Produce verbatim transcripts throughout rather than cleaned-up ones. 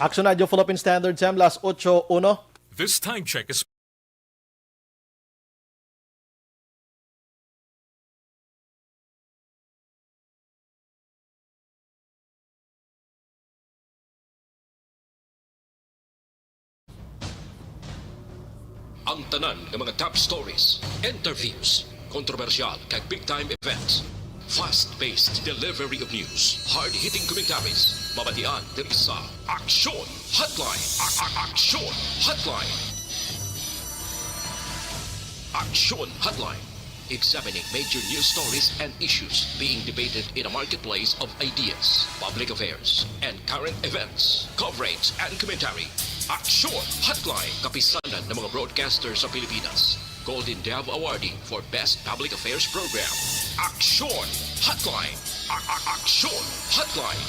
Aksyon Radyo Philippine Standard Time, las ocho uno. This time check is Ang tanan nga mga top stories, interviews, kontrobersyal kag big time events. Fast-paced delivery of news, hard-hitting commentaries, mabatian diri sa Aksyon Hotline. A- a- Aksyon Hotline. Aksyon Hotline. Examining major news stories and issues being debated in a marketplace of ideas, public affairs, and current events. Coverage and commentary. Aksyon Hotline. Kapisanan ng mga broadcaster sa Pilipinas. Golden Dove Awardee for Best Public Affairs Program. Aksyon Hotline. A- a- Aksyon Hotline.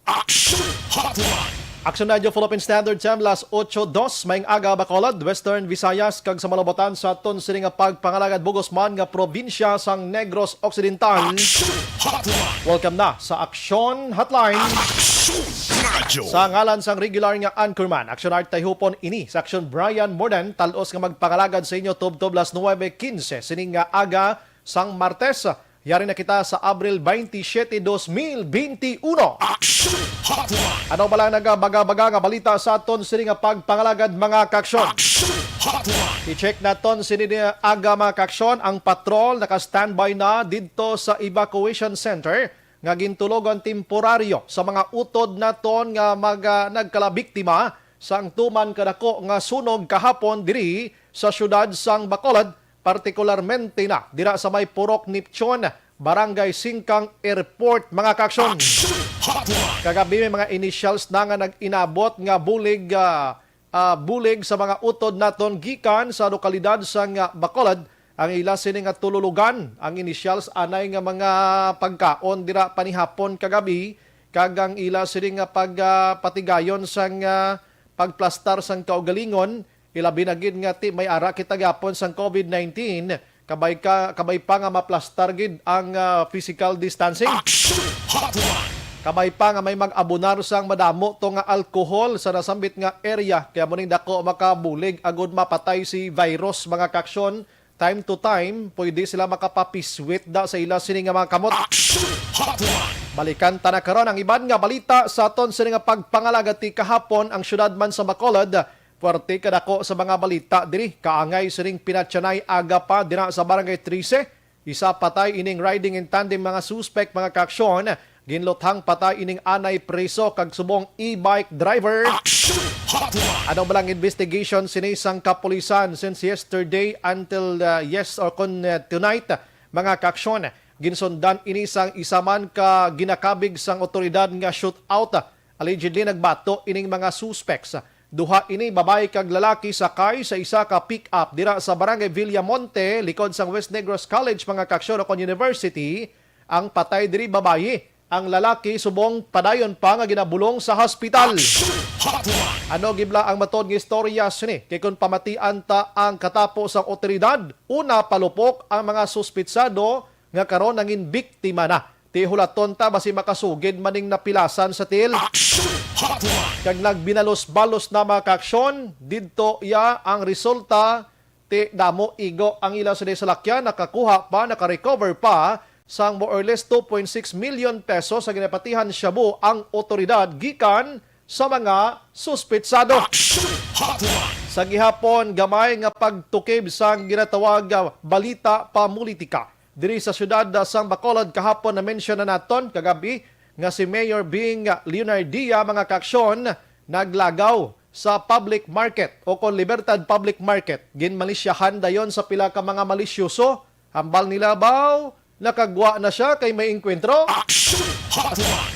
Aksyon Hotline. Aksyon Radyo Philippine Standard Time, las ocho dos, maayong aga, Bacolod, Western Visayas, kag sa malabutan sa aton sini nga pagpangalagad, bug-os man nga probinsya sang Negros Occidental. Aksyon Hotline. Welcome na sa Aksyon Hotline. Aksyon Radyo. Sa ngalan sang regular nga anchorman, Aksyon Art Tayhupon ini, sa Aksyon Brian Morden, talos nga magpangalagad sa inyo tubtob las nuebe quince sining nga aga sang Martes. Yari na kita sa Abril twenty-seven, dos mil twenty-one. Aksyon Hotline. Ano ba lang nagabaga-baga nga balita sa aton sini nga pagpangalagad, mga kaaksyon? Aksyon Hotline. I-check naton sini nga aga, mga kaaksyon, ang patrol naka-standby na didto sa evacuation center nga gintulogan temporaryo sa mga utod naton nga mga nagkalabiktima sang tuman kadako nga sunog kahapon diri sa siyudad sang Bacolod, partikularmente na dira sa may Purok Neptune, Barangay Singkang Airport, mga kaaksyon. Aksyon Hotline. Kagabi may mga initials na nga nag-inabot nga bulig, ah, ah, bulig sa mga utod naton gikan sa lokalidad sang Bacolod. Ang ila sini nga tululugan, ang initials anay nga mga pagkaon dira panihapon kagabi, kag ang ila sini nga pag, ah, patigayon sang, ah, pagplastar sang kaugalingon, ilabi na gid nga ti may ara kita gihapon sang COVID nineteen, kabay ka, kabay pa nga maplastar gid ang, ah, physical distancing. Aksyon Hotline. Kabay pa nga may mag-abonar sang madamo to nga alcohol sa nasambit nga area, kay amo ning dako makabulig agud mapatay si virus, mga kaaksyon. Time to time, pwede sila makapapiswit da sa ila sini nga mga kamot. Aksyon Hotline. Balikan ta na karon ang iban nga balita sa aton sini nga pagpangalagad ti kahapon. Ang siyudad man sa Bacolod, puwerte kadako sa mga balita diri. Kaangay sining pinatyanay aga pa dira sa Barangay trese, isa patay ining riding in tandem mga suspect, mga kaaksyon. Ginluthang patay ining anay preso kag subong e-bike driver. Aksyon Hotline. Ano ba lang investigation sini sang kapulisan since yesterday until, uh, yes, or kon, uh, tonight, mga kaaksyon? Ginsundan ini sang isa man ka ginakabig sang otoridad nga shootout. Allegedly, nagbato ining mga suspects. Duha ini, babayi kag lalaki, sakay sa isa ka pick-up dira sa Barangay Villamonte, likod sang West Negros College, mga kaaksyon, o kon university. Ang patay diri, babayi. Ang lalaki subong padayon pa nga ginabulong sa hospital. Aksyon Hotline. Ano gid bala ang matod nga istorya sini? Kay kon pamatian ta ang katapo sang otoridad, una, palupok ang mga suspitsado nga karon nangin biktima na. Ti hulaton ta basi makasugid man ning napilasan sa tiil. Aksyon Hotline. Kag nagbinalos-balos na, mga kaaksyon, didto iya ang resulta. Ti damo igo ang ila sa salakyan, nakakuha pa, naka-recover pa sang more or less two point six million pesos sa ginapatihan shabu ang otoridad gikan sa mga suspitsado. Aksyon Hotline. Sa gihapon, gamay nga pagtukib sang ginatawag nga balita pamulitika. Diri sa siyudad, ah, sang Bacolod kahapon, na-mention na naton kagabi nga si Mayor Bing Leonardia, mga kaaksyon, naglagaw sa public market o kon Libertad Public Market. Ginmalisyahan dayon sa pila ka mga malisyoso. Hambal nila, baw, nakagwa na siya kay may engkwentro. Aksyon Hotline.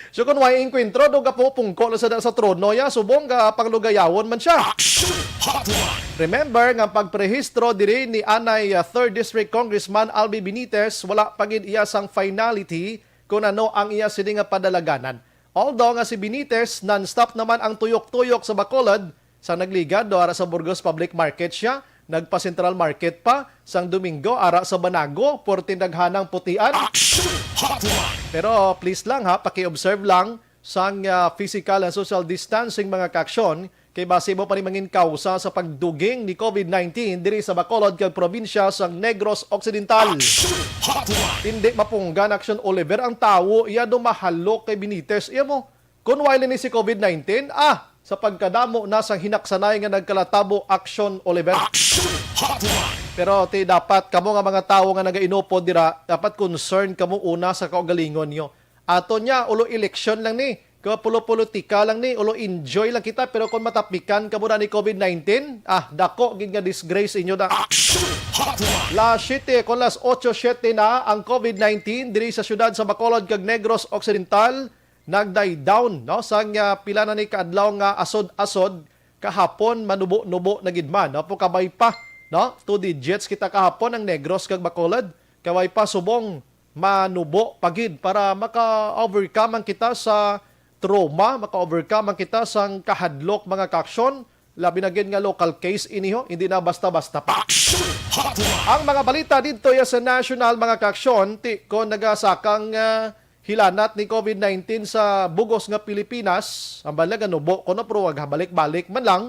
So, kung may engkwentro, do gapupungko lang sa, sa trono ya, subong ka panglugayawon man siya. Aksyon Hotline. Remember nga pagparehistro diri ni anay, ah, third District Congressman Albi Benitez, wala pa gid iya sang finality kung ano ang iya sini nga padalaganan. Although nga si Benitez, non-stop naman ang tuyok-tuyok sa Bacolod, sa nagligad do ara sa Burgos Public Market siya, Nagpa-Central Market pa sang Domingo, ara sa Banago, pwerte daghanang putian. Action Hotline! Pero please lang ha, paki-observe lang sang, ah, physical and social distancing, mga kaaksyon, kay basi mo pa ni mangin kausa sa pagduging ni covid nineteen diri sa Bacolod kag probinsya sang Negros Occidental. Action Hotline! Hindi mapunggan, Action Oliver, ang tawo iya do mahalok kay Benitez. Iya mo, kun wala ni si covid nineteen, ah, sa pagkadamo na sang hinaksanay nga nagkalatabo, Action Oliver. Action Hotline! Pero ti dapat kamo nga mga tawo nga nagainupod dira, dapat concern kamo una sa kaugalingon nyo. Ato niya, ulo eleksyon lang ni, kapulo-politika lang ni, ulo enjoy lang kita, pero kung matapikan kamo na ni covid nineteen, ah, dako gid nga disgrace inyo na. Action Hotline! Las siete, kon las otso siete na ang covid nineteen diri sa siyudad sa Bacolod kag Negros Occidental, nag-die down, no? Sang, ah, pila na ni kaadlaw nga asod-asod, kahapon manubo-nubo na gid man, no? Kabay pa, no? Two digits kita kahapon ang Negros kag Bacolod. Kabay pa subong manubo pa gid para maka-overcome ang kita sa trauma, maka-overcome ang kita sang kahadlok, mga kaaksyon. Labi na gid nga local case ini, ho, hindi na basta-basta pa. Action Hotline! Ang mga balita didto ya sa national, mga kaaksyon, ti kon nagasakang, ah, hilanat ni covid nineteen sa bugos nga Pilipinas, ang balag nubo kuno, pero wag balik-balik man lang.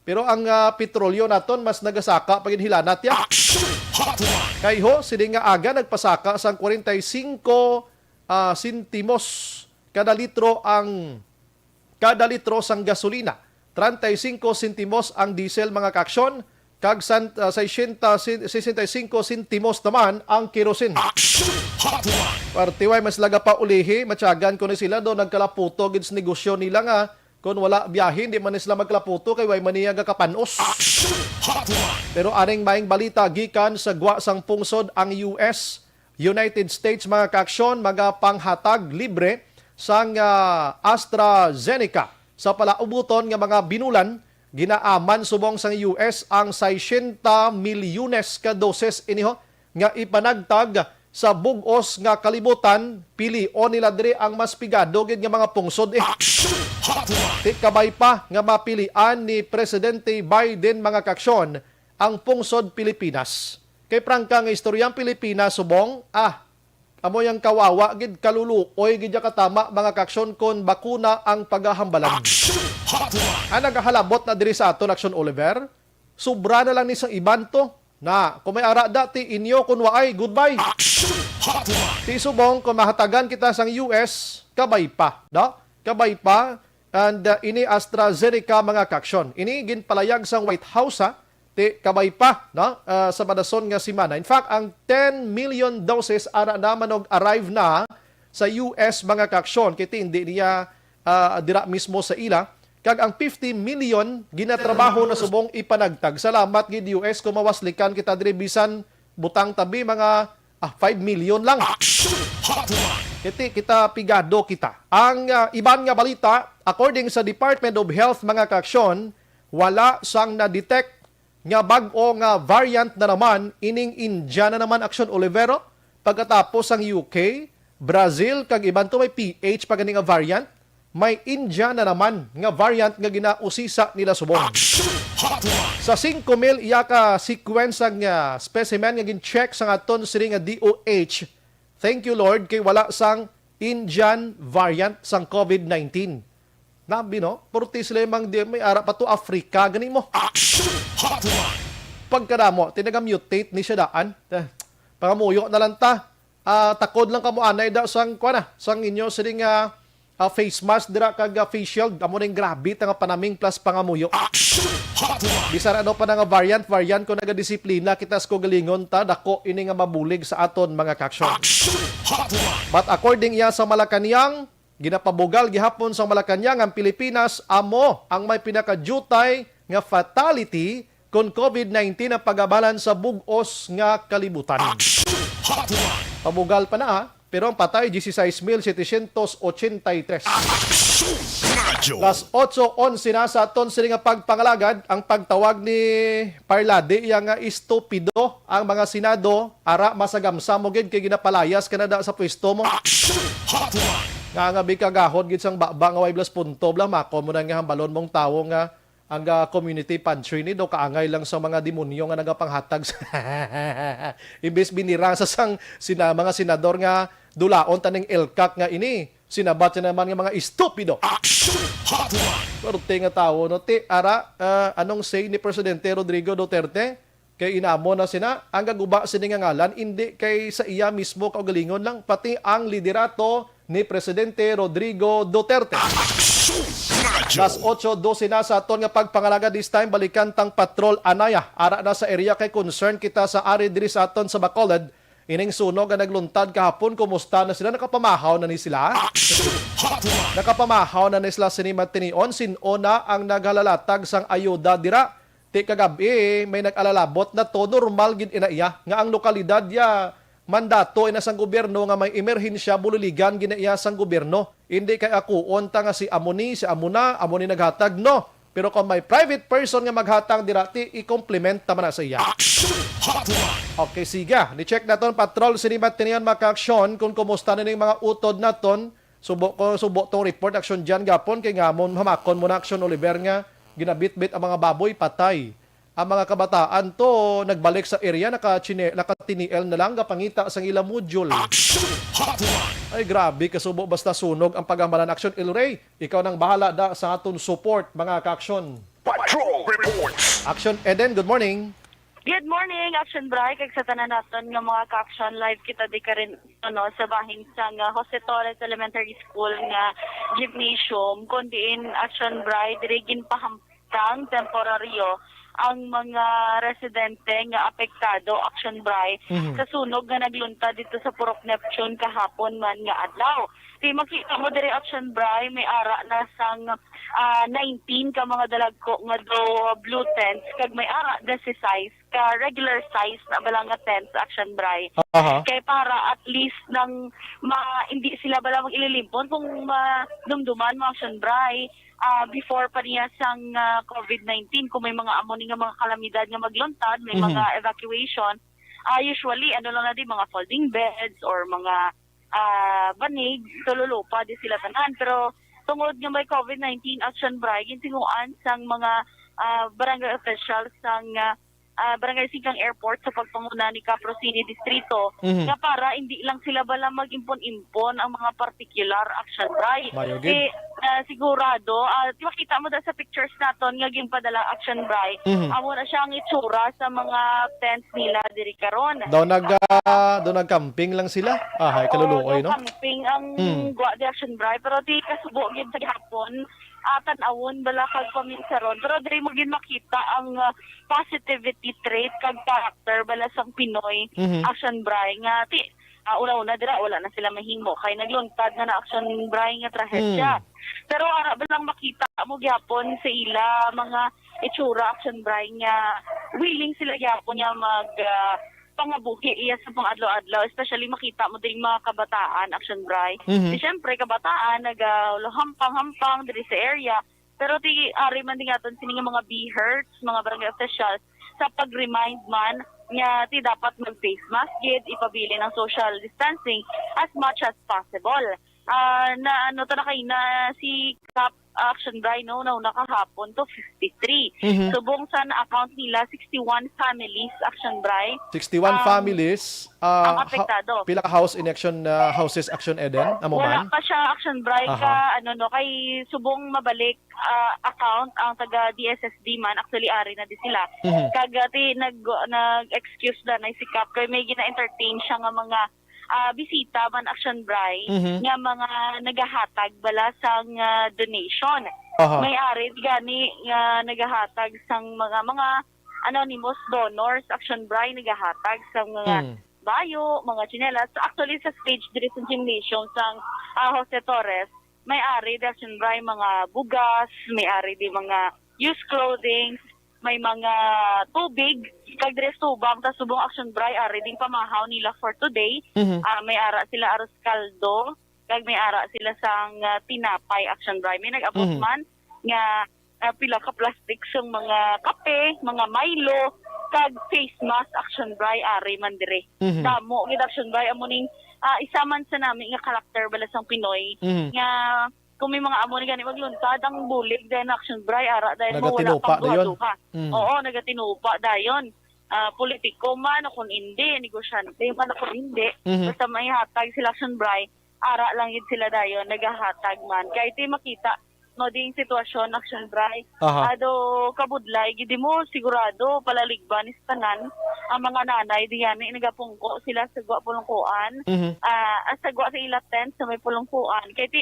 Pero ang, ah, petrolyo naton mas nagasaka pa gid hilanat ya. Action Hotline! Kay ho, sini nga aga nagpasaka sang kwarenta y singko, ah, sentimos kada litro ang kada litro sang gasolina. Treinta y cinco sentimos ang diesel, mga kaaksyon, kag san-, ah, sesenta, sesenta y cinco sentimos naman ang kerosene. Action Hotline! Parte way mas laga pa ulihi, matyagan ko ni sila do nagkalaputo gid sa negosyo nila nga kun wala biyahe, di man ni sila magkalaputo kay way man niya gakapanos. Action Hotline! Pero aning maing balita gikan sa gwa sang pungsod ang U S, United States, mga kaaksyon, magapanghatag libre sang, ah, AstraZeneca sa palaubuton nga mga binulan. Ginaaman subong sang U S ang sesenta milyones ka doses ini, ho, nga ipanagtag sa bug-os nga kalibutan. Pilion nila diri ang mas pigado gid nga mga pungsod, eh. Action Hotline! Ti kabay pa nga mapilian ni Presidente Biden, mga kaaksyon, ang pungsod Pilipinas. Kay prangka nga istorya ang Pilipinas, subong, ah, amo yang kawawa gid, kaluluoy gid ya katama, mga kaaksyon, kon bakuna ang pagahambalan. Action Hotline! Ang nagahalabot na diri sa aton, Action Oliver, sobra na lang ni sang iban to. Na, kung may ara da, ti inyo, kun waay, goodbye. Action Hotline! Ti subong, kung mahatagan kita sang U S, kabay pa, no? Kabay pa, and, uh, ini AstraZeneca, mga kaaksyon. Ini ginpalayag sang White House, ha? Ti kabay pa, no? Uh, sa madason nga semana. In fact, ang ten million doses ara na manog arrive na sa U S, mga kaaksyon. Kay ti hindi niya, ah, dira mismo sa ila. Kag ang fifty million ginatrabaho na subong ipanagtag. Salamat gid, U S, kung mawaslikan kita diri bisan butang tabi mga, ah, five million lang. Action Hotline! Kiti kita pigado kita. Ang, ah, iban nga balita, according sa Department of Health, mga kaaksyon, wala sang na-detect nga bag-o nga variant na naman ining India na naman, Action Oliver, pagkatapos sang U K, Brazil, kag iban to may P H pa gani nga variant, may India na naman nga variant nga ginausisa nila subong. Action Hotline! Sa singko mil iya ka sequence nga specimen nga gin-check sang aton sini nga D O H, thank you Lord kay wala sang Indian variant sang covid nineteen. Nabi, no? Purti sila yung mang di, may ara pa to, Africa, gani mo. Action Hotline! Pagkadamo, tinaga-mutate ni siya daan. Eh, pangamuyo na lang ta. Ah, takod lang kamo anay da sang, kuwan na, sang inyo sining, ah, ah, face mask dira kag, ah, face shield. Amo ning grabe ta nga panaming plus pangamuyo. Action Hotline! Bisan ano pa na nga variant, variant, kung nagadisiplina kita sa kaugalingon ta, dako ini nga mabulig sa aton, mga kaaksyon. Action Hotline! But according iya sa Malacañang, ginapabugal gihapon sang Malacañang ang Pilipinas amo ang may pinakadiutay nga fatality kon covid nineteen ang pagabalan sa bug-os nga kalibutan. Action Hotline! Pabugal pa na, ah, pero ang patay, dieciséis mil setecientos ochenta y tres. Action Radyo! Las otso onse na sa aton sini nga pagpangalagad, ang pagtawag ni Parlade iya nga estupido ang mga Senado, ara masagamsa mo gid kay ginapalayas ka na da sa pwesto mo. Action Hotline! Nga nga bi kagahod gid sang baba nga way blas punto, bla, mako mo na nga hambalon mong tawo nga, Ang, ah, community pantry ni do kaangay lang sa mga demonyo nga nagapanghatag sa imbes binira sa sang sina-, mga senador nga dulaon taning elkak nga ini. Sinabat niya naman nga mga estupido. Action Hotline! Swerte nga tawo, no? Ti, ara, ah, anong say ni Presidente Rodrigo Duterte? Kay inamo na sina, ang gaguba sini nga ngalan, indi kay sa iya mismo kaugalingon lang, pati ang liderato ni Presidente Rodrigo Duterte. Action Radyo! Las otso dose na sa aton nga pagpangalaga, this time, balikan tang Patrol Anaya. Ara na sa area kay concern kita sa ari diri sa aton sa Bacolod. Ining sunog nga nagluntad kahapon, kumusta na sila? Nakapamahaw na ni sila? Action Hotline! Nakapamahaw na ni sila sini matinion, sin-o na ang naghalalatag sang ayuda dira? Ti kagab-i, may nag-alalabot na to, normal gid ina iya, nga ang lokalidad ya mandato ina sang gobyerno nga may emerhensya, buliligan gid na iya sang gobyerno. Indi kay akuon ta nga si amo ni, si amo na, amo ni naghatag, no. Pero kung may private person nga maghatag dira, ti i-compliment ta man na sa iya. Action Hotline! Okay, sige. Ni-check naton, Patrol, sini matinion, mga kaaksyon, kung kumusta na ning mga utod naton. Subo ko, subo tong report, Action Jan, gapon, kay nga mo, hamakon mo na, Action Oliver, nga ginabitbit ang mga baboy, patay. Ang mga kabataan to nagbalik sa area, nakachine-, nakatiniel na lang, gapangita sang ila module. Action Hotline! Ay, grabe, kasubo, basta sunog ang pagamalan. Action El Rey, ikaw nang bahala da sa aton support, mga kaaksyon. Patrol Reports! Action Eden, good morning. Good morning, Action Bri, kag sa tanan naton nga mga kaaksyon. Live kita di karon, ano, sa bahin sang, ah, Jose Torres Elementary School nga gymnasium, kun diin, Action Bri, diri ginpahamtang temporaryo ang mga residente nga apektado, Action Bri, Mhm. sa sunog nga nagluntad dito sa Purok Neptune kahapon man nga adlaw. Di makita mo diri, Action Bri, may ara na sang, ah, nineteen ka mga dalagko nga do blue tents, kag may ara na si size ka regular size na bala nga tents, Action Bri. Aha. Kay para at least nang ma-, hindi sila bala mag-ililimpon kung madumduman mo, Action Bri. Ah, before pa niya sang, ah, covid nineteen, kung may mga amo ni nga mga kalamidad nga magluntad, may Mhm. mga evacuation, ah, usually, ano lang na di, mga folding beds or mga, ah, banig, tululupa di sila tanan. Pero tungod nga may covid nineteen, Action Bri, gintinguan sang mga, ah, barangay officials sang, ah, ah, Barangay Singkang Airport sa pagpanguna ni Kap Rosini Distrito Mhm. nga para hindi lang sila bala mag-impon-impon ang mga particular, Action Bri. Mayo gid. Kay, ah, sigurado, ah, makita mo da sa pictures naton nga ginpadala, Action Bri. Mhm. Amo na siya ang itsura sa mga tents nila diri karon. Daw nag, ah, daw nag-camping lang sila. Ah, hay, Oo, kaluluoy, daw no? Camping ang Hmm. gwa di, Action Bri, pero di kasubo gid sa gihapon, ah, tan-awon bala kag paminsaron. Pero diri mo gid makita ang, ah, positivity trait kag character bala sang Pinoy, Mhm. Action Bri, nga ti, ah, una-una dira wala na sila mahimo kay nagluntad na na, Action Bri, nga trahedya. Hmm. Pero ara ba lang makita mo gyapon sa ila mga itsura, Action Bri, nga willing sila gyapon nga mag, ah, pangabuhi iya sa pang-adlaw-adlaw, especially makita mo diri mga kabataan, Action Bri. Mhm. Di syempre, kabataan, nagahampang-hampang diri sa area, pero ti ari man din aton sini nga mga BHERTs, mga barangay officials, sa pag-remind man nga ti dapat mag-face mask gid, ipabilin ang social distancing as much as possible. Ah, na ano to na kay na si Kap Action Bri, no, na una kahapon to fifty-three. Mhm. Subong sa na-account nila, sixty-one families, Action Bri. Sixty-one Ang families, ah, ang ha-, apektado. Pila ka house in Action, ah, houses, Action Eden? Amo Wala man? pa siya, Action Bri, Aha. ka, ano, no, kay subong mabalik, ah, account ang taga D S S D man. Actually, ari na di sila. Mhm. Kag, ah, ti, nag, nag-excuse na na si Kap kay may gina-entertain siya nga mga, ah, bisita man, Action Bri, Mhm. nga mga nagahatag bala sang, ah, donation. Aha. May ari gani nga nagahatag sang mga, mga anonymous donors, Action Bri, nagahatag sang mga Hmm. bayo, mga tsinelas. So, actually, sa stage diri sa gymnasium sang, ah, Jose Torres, may ari di, Action Bri, mga bugas, may ari di mga used clothing, may mga tubig, kag diri sa tubang, ta subong, Action Bri, ari ding pamahaw nila for today. Mhm. Ah, may ara sila arroz caldo, kag may ara sila sang, ah, tinapay, Action Bri. May nag-abot Mhm. man nga, ah, pila ka plastic sang mga kape, mga Milo, kag face mask, Action Bri, ari man diri. Mhm. Damo gid, Action Bri, amo ning, ah, isa man sa nami nga karakter bala sang Pinoy Mhm. nga Kung may mga amo ni gani magluntad, ang bulig dayon, Action Bri, ara dayon mo, wala Nagatinupa pang dayon. duha-duha. Mm. Oo, nagatinupa dayon. Ah, politiko man o kung hindi, negosyante man o kung hindi, Mhm. basta may hatag sila, Action Bri, ara lang gid sila dayon nagahatag man. Kay ti makita mo ding sitwasyon, Action Bri. Aha. Ado kabudlay gid mo, sigurado palaligban is tanan ang mga nanay diyan, eh, nagapungko sila sa gwa pulungkuan. Mhm. Ah, ah, sa gwa sa ila tent sa may pulungkuan. Kay ti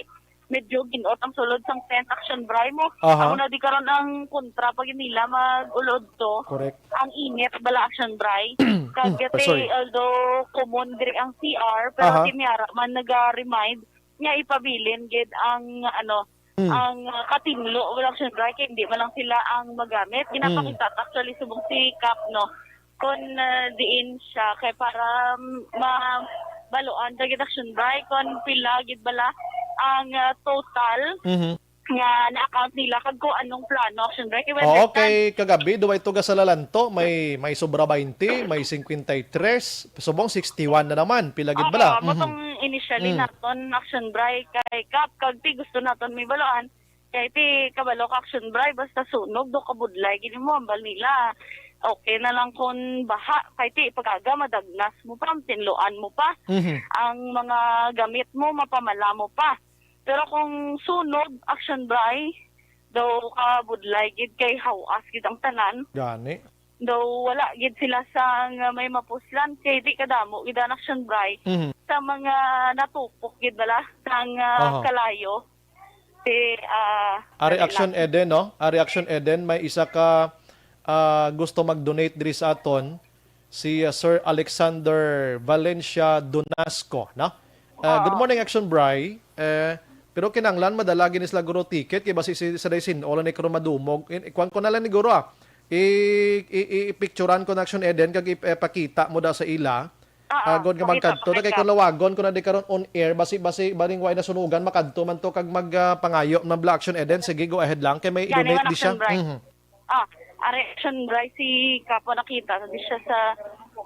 medyo ginot ang sulod sang tent, Action Bri, mo. Aha. Amo na di karon ang kontra pa gid nila mag-ulod to. Correct. Ang init bala, Action Bri. Kag Mm, kay sorry. Although common diri ang C R, pero Aha. si Miara man naga-remind nga ipabilin gid ang, ano, Mm. ang, ah, katinlo, wala, Action Bri, kay hindi man lang sila ang magamit. Mm. Ginapakita ta actually subong si Kap, no, kon, ah, diin siya kay para mabaluan ta gid, Action Bri, kon pila gid bala ang, ah, total Mhm. nga na-account nila kag kung anong plano, Action Bri. Kay Oo, whether kay kagabi, duway to gasalalanto, may, may sobra twenty, may cinquenta y tres, subong sixty-one na naman. Pila gid Oo, bala? mo Mhm. tong initially Mm. naton, Action Bri, kay Kap, kag ti gusto naton may baluan, kay ti kabalo ka, Action Bri, basta sunog, do kabudlay, gini mo, ambal nila. Okay na lang kung baha, kay ti pag-aga, madagnas mo pa, tinluan mo pa. Mhm. Ang mga gamit mo, mapamala mo pa. Pero kung sunog, Action Bri, daw kabudlay gid kay hawas gid ang tanan. Gani. Daw wala gid sila sa nga may mapuslan kay di kadamo gid ang, Action Bri, Mhm. sa mga natupok gid bala sang, ah, Aha. kalayo. Si, ah, Ari dali Action lang. Eden, no? Ari Action Eden, may isa ka, ah, gusto mag-donate diri sa aton, si, ah, Sir Alexander Valencia Donasco, no? Ah, good Ah. morning, Action Bri. Eh, pero kinahanglan madala gid ni sila guro ticket kay basi si, sa day sin-o lang ni karon madumog. In, ikuan ko na lang ni guro, ah. I, i, i, i-picturean ko na, Action Eden, kag ipakita mo da sa ila. Ah, ah. Agod nga Pakita magkadto ko na kay kay Kap. Kung lawagon ko na di karon on air, basi, basi, baring way nasunugan, makadto man to kag mag, ah, pangayo man bala, Action Eden. Sige, go ahead lang. Kay may Gani i-donate man, di siya. Action Bri. Mhm. Ah, ari, Action Bri, si Kap nakita na di siya sa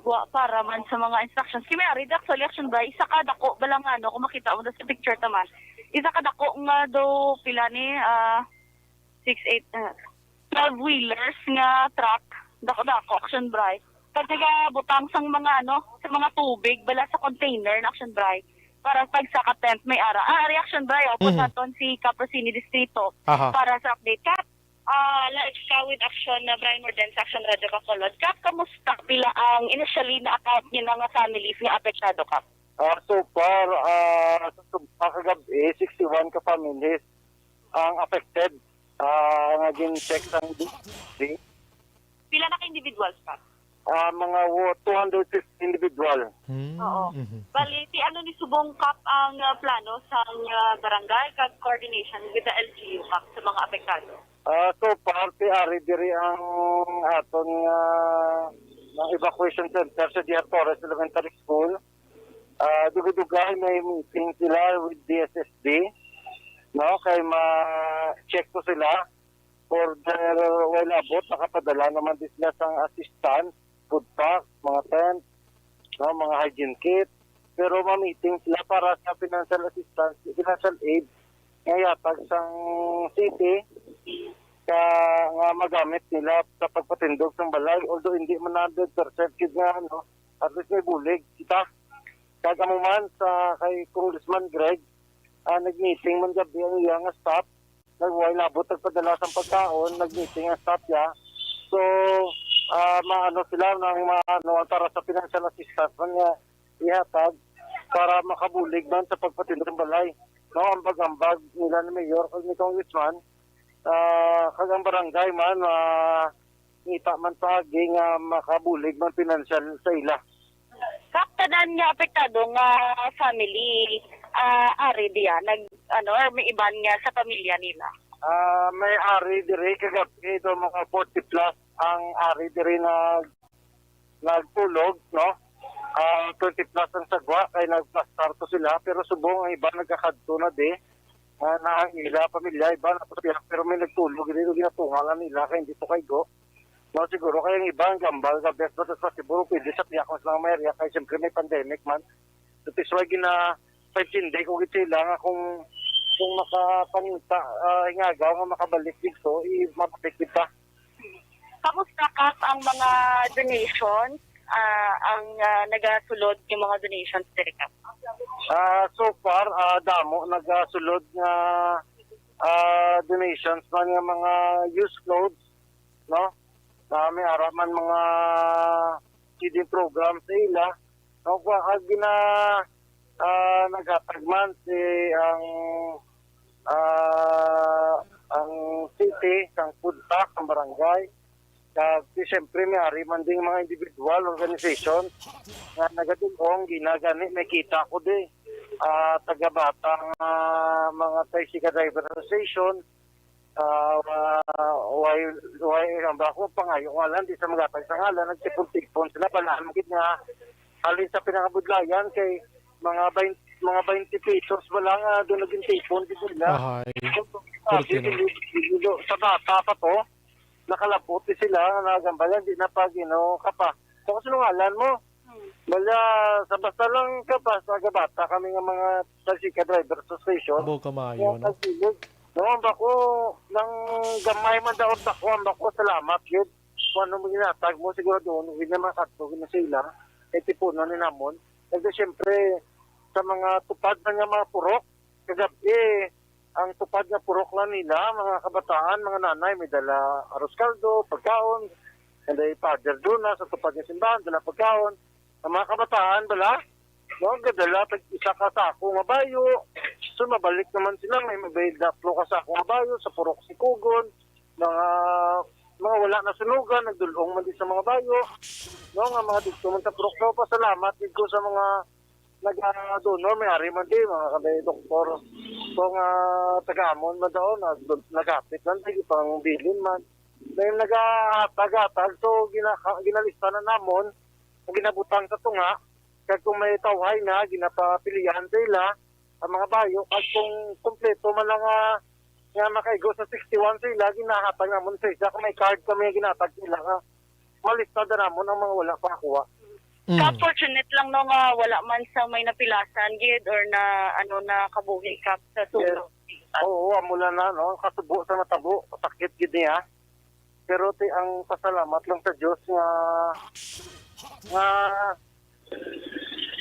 wa para man sa mga instructions. Kay may ari, di, actually, Action Bri, isa ka dako bala nga, ano, kung makita mo na sa picture taman. Isa ka dako nga do, pila ni, ah, six, eight, ah, twelve wheelers nga truck. Dako-dako, Action Bri. Kag nagabutang sang mga, ano, sa mga tubig, bala sa container na, Action Bri. Para sa pagsa ka tent, may ara. Ah, ari, Action Bri, oh, Mhm. naton si Kap Rosini Distrito Aha. para sa update. Kap, ah, live ka with Action na Brian Morden sa Action Radio Bacolod. Kap, kamusta pila ang initially na-account nila nga families nga apektado, Kap? Ah, so far, ah, sa sub-, ah, kagabi, sixty-one ka families ang affected, ah, nga gin-check sang D S D. Pila na ka individuals, Kap? Ah, mga wo-, two hundred fifty individual. Hmm, Oo. Mhm. Bali, ti ano ni subong, Kap, ang, ah, plano sang, ah, barangay kag coordination with the L G U, Kap, sa mga apektado? Ah, so far, ti ari diri ang aton nga, nga evacuation center sa Diar Torres Elementary School. Ah, dugay-dugay may meeting sila with D S S D, no? Kay ma-check ko sila for their while abot, nakapadala naman din sila sang assistance, food packs, mga tent, no, mga hygiene kit. Pero ma-meeting sila para sa financial assistance, financial aid nga ihatag sang city ka, nga magamit nila sa pagpatindog sang balay. Although hindi man hundred percent gid nga, ano, at least may bulig kita. Kag amo man sa kay Congressman Greg, ah, nag-meeting man gabi ang iya nga staff. Nag-, way labot nagpadala sang pagkaon, nag-meeting ang staff niya. So, ah, maano sila nang maano para sa financial assistance man nga ihatag para makabulig man sa pagpatindog sang balay. No, ambag-ambag nila ni Mayor kag ni Congressman, ah, kag ang barangay man, ah, ngita man paagi nga makabulig man pinansyal sa ila. Kap, tanan nga apektado nga family, ah, ari diya, nag, ano, or may iban nga sa pamilya nila? Ah, may ari diri kagabi do mga forty plus ang ari diri nag, nagtulog, no? Ah, twenty plus ang sagwa kay nagplastar to sila, pero subong ang iba nagakadto na di. Ah, na ang ila pamilya, iba na to siya, pero may nagtulog diri, ginatunga lang nila kay hindi to kaigo. No, siguro kay ang iba ang gambal nga best but as possible pwede sa piyakon sa mga mayariya kay siyempre may pandemic man. So, that's why gina-, paintindi ko gid sila nga kung Kung makapangita, ah, ingagaw nga makabalik dito, i-, mabalik kita. Kamusta, Kap, ang mga donations, ah, ang, ah, nagasulod yung mga donations diri, Kap? Ah, so far, ah, damo nagasulod nga, ah, donations man nga mga used clothes, no? Ah, may ara man mga feeding program sa ila. No, kung ang gina-, ah, naghatag man si ang, ah, ang city, ang food pack, ang barangay. Kag, di, siyempre, may ari man ding mga individual, organization nga nagadulong, ginagani, may kita ko di. Ah, taga-bata nga mga tricycle driver association, ah, ah, why, why, ang ba ako, pangayo nga lang, di sa magatag sa ngalan, nagtipon-tipon sila, balaan mo gid nga, halin sa pinangabudlayan, kay mga twenty, mga twenty pesos ba lang, ah, doon naging tipon, di sila. Ahay. So, Puro sabi, tinan. Hindi, hindi, sa bata pa to, nakalabot di sila, nga nagambayan, di na pag, you know, kapa. So, kasinungalan mo? Hmm. Bala, sa basta lang ka pa, sa gabata kami nga mga tricycle driver sa station. Abo ka maayo, no? Nagsilid. No, ang bako, nang gamay man daw ang bako, ang bako, salamat yun. Kung ano mo ginatag mo, siguro doon, hindi naman kadto, hindi sila. Eh, tipunan ni namon. Kasi siyempre, sa mga tupad na nga mga purok, kagabi, ang tupad nga purok lang nila, mga kabataan, mga nanay, may dala arroz caldo, pagkaon, and then father doon na sa tupad nga simbahan, dala pagkaon. Ang mga kabataan, bala, no, gadala tag isa ka sako nga bayo. So, mabalik naman sila, may mabayad na plo ka sako nga bayo sa purok Sikugon, mga, mga wala na sunugan, nagdulong man din sa mga bayo, no, nga mga dito man sa purok. So, pasalamat din ko sa mga nag-donor, may ari man di, mga kanday doktor. So, nga taga-amon man daw, nag-, naghapit lang, sige, pang bilin man. May nagahatag-hatag, so, gina-, ginalista na namon, ang ginabutang sa tunga, kag kung may tawhay na, ginapapilian sa ila, ang mga bayo, kag kung kompleto man lang nga, nga makaigo sa sixty-one sa ila, ginahatag namon sa isa, kung may card kami, ginatag sa ila nga, malista da namon ang mga wala pa nakuha. Mm. Ka fortunate lang, no, nga wala man sa may napilasan gid or na, ano, na kabuhi, Kap, sa sunog. Yes. Oo, amo lang na, no, kasubo sa natabo, sakit gid niya. Pero ti ang pasalamat lang sa Dios nga, nga,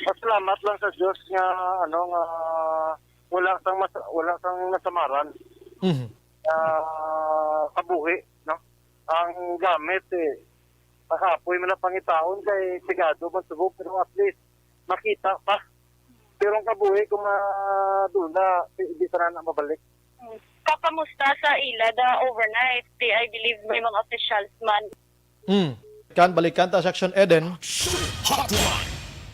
pasalamat lang sa Dios nga, ano, nga wala sang mas-, wala sang nasamaran. Mhm. Ah, kabuhi, no? Ang gamit, eh, makapoy man ang pangitaon kay sigado man subok, pero at least makita pa. Pero ang kabuhi kung madula, di, di pa na mabalik. Kakamusta sa ila the overnight? Di, I believe may mga officials man. Hmm. Kan balikan ta sa Action Eden.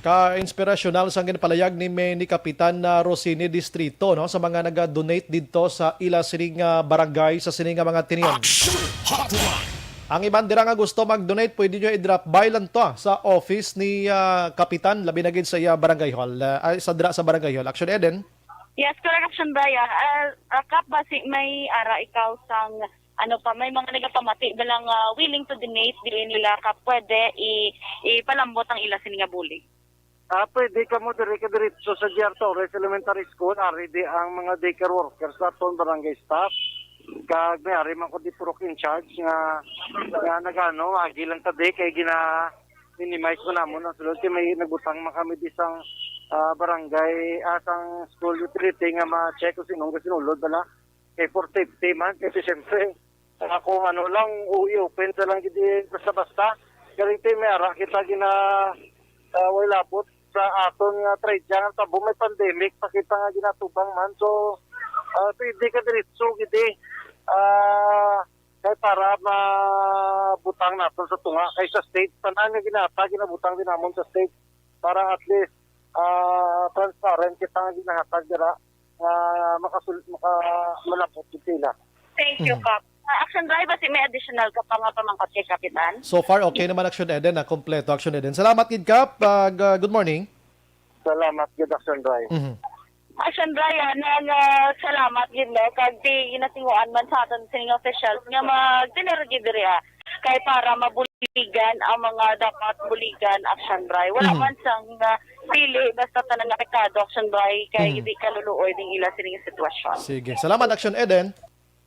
Ka inspirasyonal sang ginpalayag ni, ni Kapitan, ah, Rosini Distrito, no, sa mga naga-donate didto sa ila sining, ah, barangay sa sini nga mga tinion. Action Hotline. Ang iban dira nga gusto mag-donate, pwede nyo i-drop by lang to, ah, sa office ni, ah, Kapitan, labi na gid sa iya barangay hall, ah, ay, sa dira sa barangay hall. Action Eden. Yes, correct, Action Brian. Ah, ah, Kap, basi may ara ikaw sang, ano pa, may mga nagapamati ba lang, ah, willing to donate, dili nila ka pwede i-, ipalambot ang ila sini nga bulig? Ah, pwede kamo diri ka diretso sa G R Torres Elementary School, ari di ang mga daycare workers naton, barangay staff. Kag may ari man ko di purok in charge nga, nga nagano, agi lang ta di kay gina-minimize mo namon ang sulod kay may nagbutang man kami di sang, ah, barangay, ah, sang school utility nga ma-check kung sino ang sinulod bala. Kay for safety man, kasi siyempre, ang akong ano lang, u-, i-open sa lang gid basta-basta. Galing ti, may ara kita gina, ah, way labot sa aton nga trade nga tabo, may pandemic pa kita nga ginatubang man. So, ah, pwede ka diretso gid, ah, kay para mabutang naton sa tunga. Kay sa state, tanan nga ginatag, ginabutang din namon sa state para at least, ah, transparent kita nga ginahatag dira nga makasul-, maka-, malabot gid sila. Thank you, Mm. Kap. Ah, Action Drive, basi may additional ka pa nga pamangkot kay Kapitan? So far, okay naman, Action Eden, ah, kompleto, Action Eden. Salamat gid, Kap. Ah, g-, good morning. Salamat gid, Action Drive. Mhm. Action Drive, ah, nag, ah, salamat gid, no, kag ti ginatinguan man sa aton sining officials nga magtinir gid diri, ah, kay para mabuligan ang mga dapat buligan, Action Drive. Wala Mhm. man sang, ah, Dili, basta tanan apektado, Action Bri, kay Hmm. hindi kaluluoy ning ila sining sitwasyon. Sige. Salamat, Action Eden.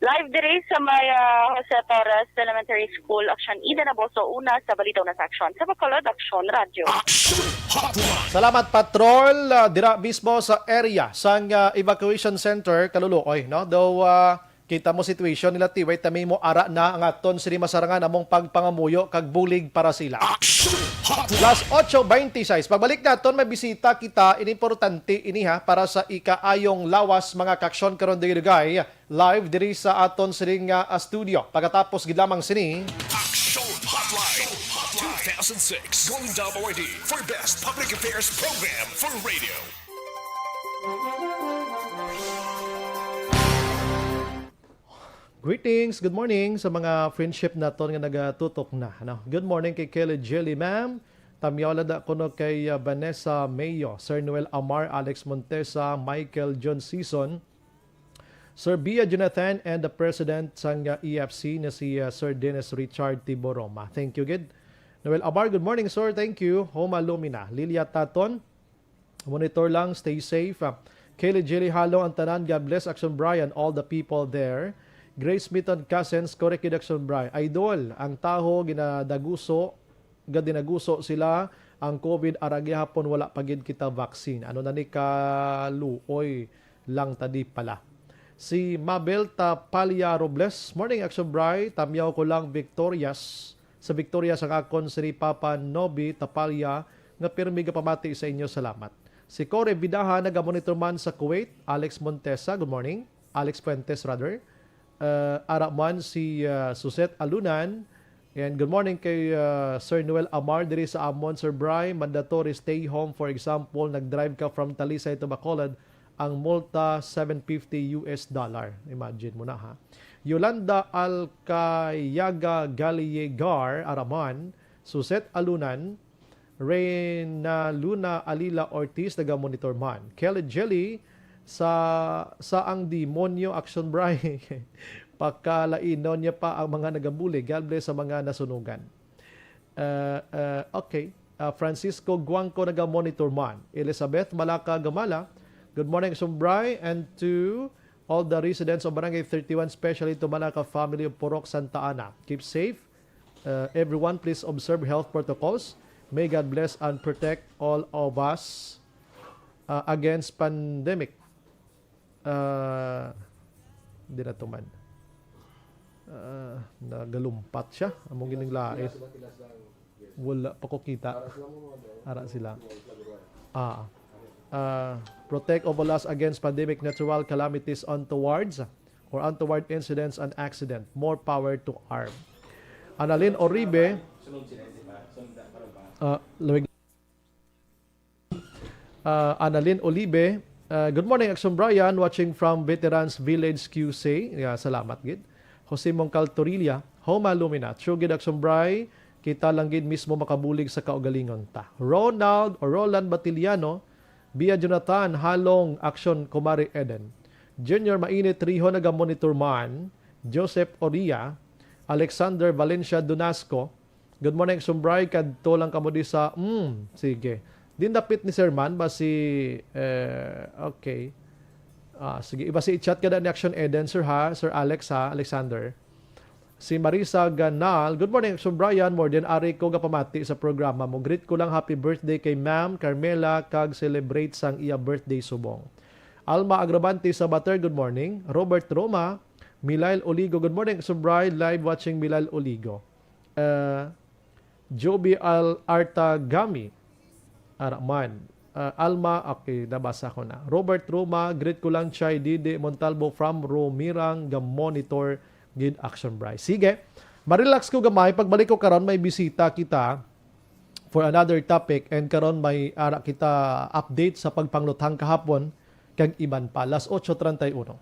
Live diri sa may, ah, Jose Torres Elementary School, Action Eden Abuso, una sa Balita Una sa Action, sa Bacolod Action Radio. Action Hotline. Salamat, Patrol. Ah, dira mismo sa area sang, ah, evacuation center, kaluluoy, no? Though, ah, kita mo situation nila, Tiway, tami mo ara na ang aton sini masarangan among pagpangamuyo kag bulig para sila. Action Hotline. Plus ocho veintiséis. Pagbalik naton, may bisita kita. Ini importante ini, ha, para sa ikaayong lawas, mga kaaksyon, karon dugay-dugay. Live diri sa aton sining, ah, studio. Pagkatapos gid lamang sini. Action Hotline two thousand six Golden Dove Awardee for Best Public Affairs Program for Radio. Greetings, good morning sa mga friendship naton nga nagatutok na, ano? Good morning kay Kelly Jelly, ma'am. Tamyaw lang da kuno kay, ah, Vanessa Mayo, Sir Noel Amar, Alex Montesa, Michael John Season, Sir Bia Jonathan, and the President sang, ah, E F C na si, ah, Sir Dennis Richard Tiboroma. Thank you, gid. Noel Amar, good morning, sir. Thank you. Homa Lumina. Lilia Taton, monitor lang, stay safe. Ah, Kelly Jelly Halong, ang tanan, God bless, Action Bri, and all the people there. Grace Miton Cousins, correct gid, Action Bri. Idol, ang taho, ginadaguso, gadinaguso sila, ang COVID, ara gihapon, wala pa gid kita vaccine. Ano na ni kaluoy lang tadi pala. Si Mabel Tapalya Robles, morning, Action Bri. Tamyaw ko lang, Victorias. Sa Victorias ang akon si Papa Nobi Tapalya, nga pirmi gapamati sa inyo. Salamat. Si Core Vidaha, nagamonitor man sa Kuwait. Alex Montesa, good morning. Alex Fuentes, rather. Uh, ara man si, uh, Suset Alunan. And good morning kay, uh, Sir Noel Amar diri sa amon, Sir Bri. Mandatory stay home. For example, nag-drive ka from Talisay to Bacolod, ang multa seven fifty U S dollar. Imagine mo na, ha. Yolanda Alcayaga Gallegar, ara man, Suset Alunan, Reyna Luna Alila Ortiz, naga-monitor man. Kelly Jelly, sa, sa ang demonyo, Action Bri. Pakalainon niya pa ang mga nagabulig. God bless sa mga nasunugan. Uh, uh, okay. Uh, Francisco Guangco, naga-monitor man. Elizabeth Malaka Gamala, good morning, Action Bri, and to all the residents of Barangay thirty-one, especially to Malaka family of Purok Santa Ana. Keep safe. Uh, everyone, please observe health protocols. May God bless and protect all of us, uh, against pandemic. Uh, hindi na tuman. Uh, nagalumpat siya. Among gining lain. Wala pa ko kita. Ara sila. Ah. Uh, protect all of us against pandemic, natural calamities, untowards or untoward incidents and accident. More power to arm. Annalyn Oribe. Uh, luwag-, uh, Annalyn Olive, uh, good morning, Action Brian, watching from Veterans Village, Q C. Yeah, salamat gid. Jose Mongcal Torilla, Homa Lumina. True gid, Action Bri, kita lang gid mismo makabulig sa kaugalingon ta. Ronald o Roland Batiliano, Bia Jonathan, Halong Action, Kumari Eden. Junior Mainit Riho, naga-monitor man. Joseph Oria, Alexander Valencia Dunasco, good morning, Action Bri. Kadto lang kamo di sa, mm, sige. Din dapit ni Sir Man ba si, eh, okay. Ah, sige, iba si i-chat ka na ni Action Eden, sir ha, Sir Alex ha, Alexander. Si Marisa Ganal, good morning, Action Brian. More than ari ko gapamati sa programa mo. Greet ko lang happy birthday kay Ma'am Carmela kag celebrate sang iya birthday subong. Alma Agravante Sabater, good morning. Robert Roma, Milail Oligo, good morning, Action Bri. Live watching Milail Oligo. Uh, Joby Al Artagami, ara man. Uh, Alma, okay, nabasa ko na. Robert Roma, greet ko lang, Chay Didi Montalvo from Romirang, ga-monitor gid, Action Bri. Sige, ma-relax ko gamay. Pagbalik ko karon, may bisita kita for another topic. And karon may ara kita update sa pagpangluthang kahapon kag iban pa. Las ocho treinta y uno.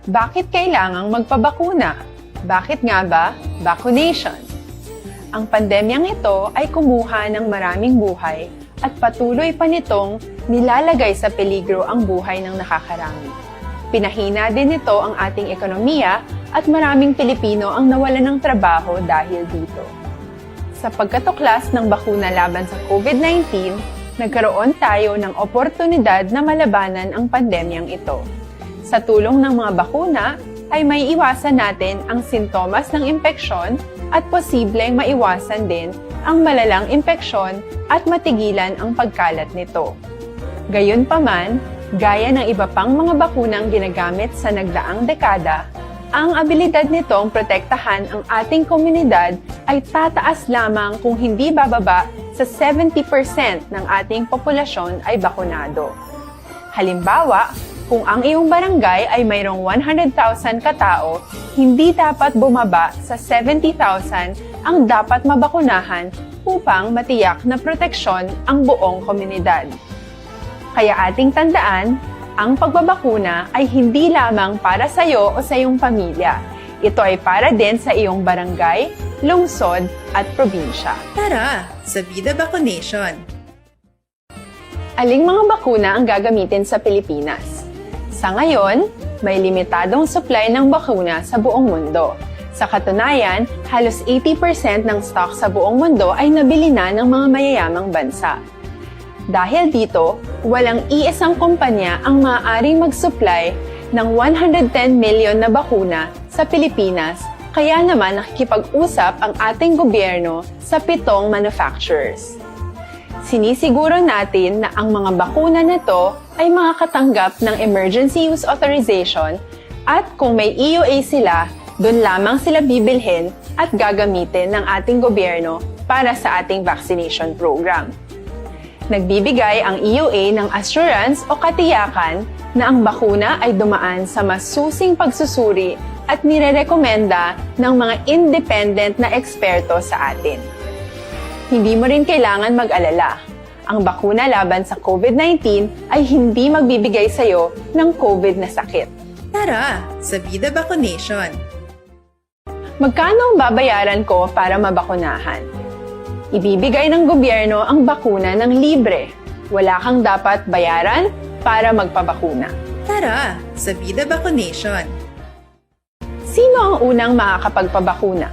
Bakit kailangang magpabakuna? Bakit nga ba vaccination? Ang pandemyang ito ay kumuha ng maraming buhay at patuloy pa nitong nilalagay sa peligro ang buhay ng nakakarami. Pinahina din nito ang ating ekonomiya at maraming Pilipino ang nawalan ng trabaho dahil dito. Sa pagkatuklas ng bakuna laban sa COVID nineteen, nagkaroon tayo ng oportunidad na malabanan ang pandemyang ito. Sa tulong ng mga bakuna, ay may iwasan natin ang sintomas ng impeksyon at posibleng maiwasan din ang malalang impeksyon at matigilan ang pagkalat nito. Gayunpaman, gaya ng iba pang mga bakunang ginagamit sa nagdaang dekada, ang abilidad nitong protektahan ang ating komunidad ay tataas lamang kung hindi bababa sa seventy percent ng ating populasyon ay bakunado. Halimbawa, kung ang iyong barangay ay mayroong one hundred thousand katao, hindi dapat bumaba sa seventy thousand ang dapat mabakunahan upang matiyak na proteksyon ang buong komunidad. Kaya ating tandaan, ang pagbabakuna ay hindi lamang para sa iyo o sa iyong pamilya. Ito ay para din sa iyong barangay, lungsod, at probinsya. Tara, sa Vida Vaccination! Aling mga bakuna ang gagamitin sa Pilipinas? Sa ngayon, may limitadong supply ng bakuna sa buong mundo. Sa katunayan, halos eighty percent ng stock sa buong mundo ay nabili na ng mga mayayamang bansa. Dahil dito, walang iisang kumpanya ang maaaring mag-supply ng one hundred ten million na bakuna sa Pilipinas, kaya naman nakikipag-usap ang ating gobyerno sa pitong manufacturers. Sinisiguro natin na ang mga bakuna na to ay makakatanggap ng emergency use authorization at kung may E U A sila, doon lamang sila bibilhin at gagamitin ng ating gobyerno para sa ating vaccination program. Nagbibigay ang E U A ng assurance o katiyakan na ang bakuna ay dumaan sa masusing pagsusuri at nirerekomenda ng mga independent na eksperto sa atin. Hindi mo rin kailangan mag-alala. Ang bakuna laban sa COVID nineteen ay hindi magbibigay sa iyo ng COVID na sakit. Tara, sa Vida Vaccination! Magkano ang babayaran ko para mabakunahan? Ibibigay ng gobyerno ang bakuna ng libre. Wala kang dapat bayaran para magpabakuna. Tara, sa Vida Vaccination! Sino ang unang makakapagpabakuna?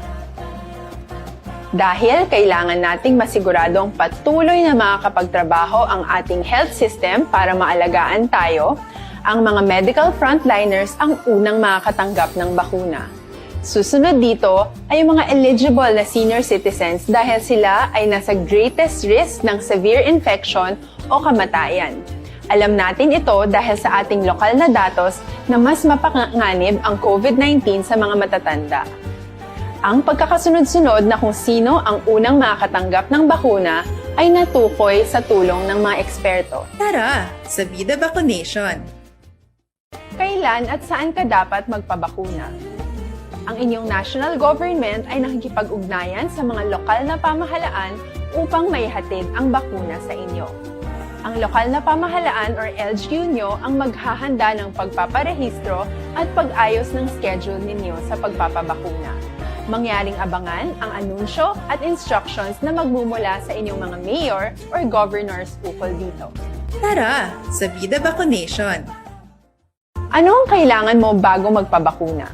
Dahil kailangan nating masiguradong patuloy na makakapagtrabaho ang ating health system para maalagaan tayo, ang mga medical frontliners ang unang makakatanggap ng bakuna. Susunod dito ay ang mga eligible na senior citizens dahil sila ay nasa greatest risk ng severe infection o kamatayan. Alam natin ito dahil sa ating lokal na datos na mas mapanganib ang COVID nineteen sa mga matatanda. Ang pagkakasunod-sunod na kung sino ang unang makakatanggap ng bakuna ay natukoy sa tulong ng mga eksperto. Tara, sa Vida Vaccination! Kailan at saan ka dapat magpabakuna? Ang inyong national government ay nakikipag-ugnayan sa mga lokal na pamahalaan upang maihatid ang bakuna sa inyo. Ang lokal na pamahalaan or L G U nyo ang maghahanda ng pagpaparehistro at pag-ayos ng schedule ninyo sa pagpapabakuna. Mangyaring abangan ang anunsyo at instructions na magmumula sa inyong mga mayor or governors ukol dito. Tara, sa Vida Vaccination! Ano ang kailangan mo bago magpabakuna?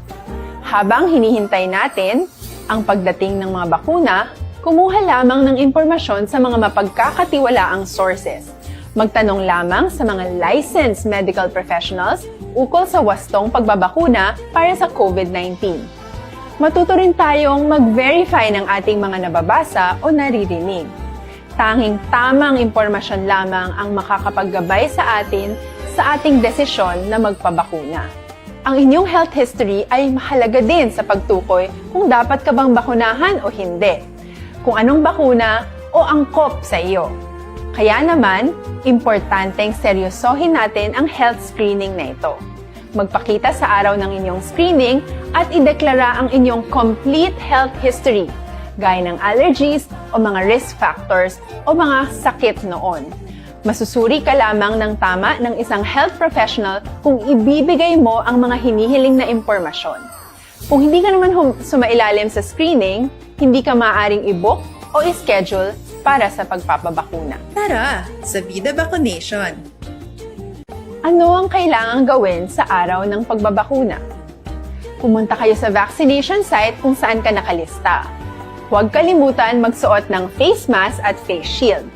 Habang hinihintay natin ang pagdating ng mga bakuna, kumuha lamang ng impormasyon sa mga mapagkakatiwalaang sources. Magtanong lamang sa mga licensed medical professionals ukol sa wastong pagbabakuna para sa COVID nineteen. Matuto rin tayong mag-verify ng ating mga nababasa o naririnig. Tanging tamang impormasyon lamang ang makakapaggabay sa atin sa ating desisyon na magpabakuna. Ang inyong health history ay mahalaga din sa pagtukoy kung dapat ka bang bakunahan o hindi, kung anong bakuna o angkop sa iyo. Kaya naman, importanteng seryosohin natin ang health screening na ito. Magpakita sa araw ng inyong screening at ideklara ang inyong complete health history, gaya ng allergies o mga risk factors o mga sakit noon. Masusuri ka lamang ng tama ng isang health professional kung ibibigay mo ang mga hinihiling na impormasyon. Kung hindi ka naman hum- sumailalim sa screening, hindi ka maaaring i-book o i-schedule para sa pagpapabakuna. Tara, sa Vida Vaccination! Ano ang kailangang gawin sa araw ng pagbabakuna? Pumunta kayo sa vaccination site kung saan ka nakalista. Huwag kalimutan magsuot ng face mask at face shield.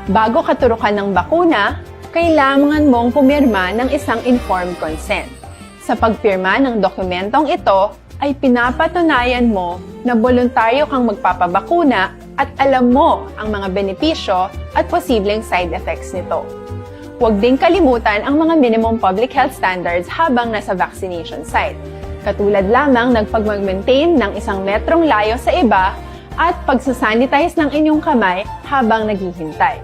Bago katurukan ng bakuna, kailangan mong pumirma ng isang informed consent. Sa pagpirma ng dokumentong ito, ay pinapatunayan mo na boluntaryo kang magpapabakuna at alam mo ang mga benepisyo at posibleng side effects nito. Huwag ding kalimutan ang mga minimum public health standards habang nasa vaccination site, katulad lamang ng pagmag-maintain ng isang metrong layo sa iba at pagsasanitize ng inyong kamay habang naghihintay.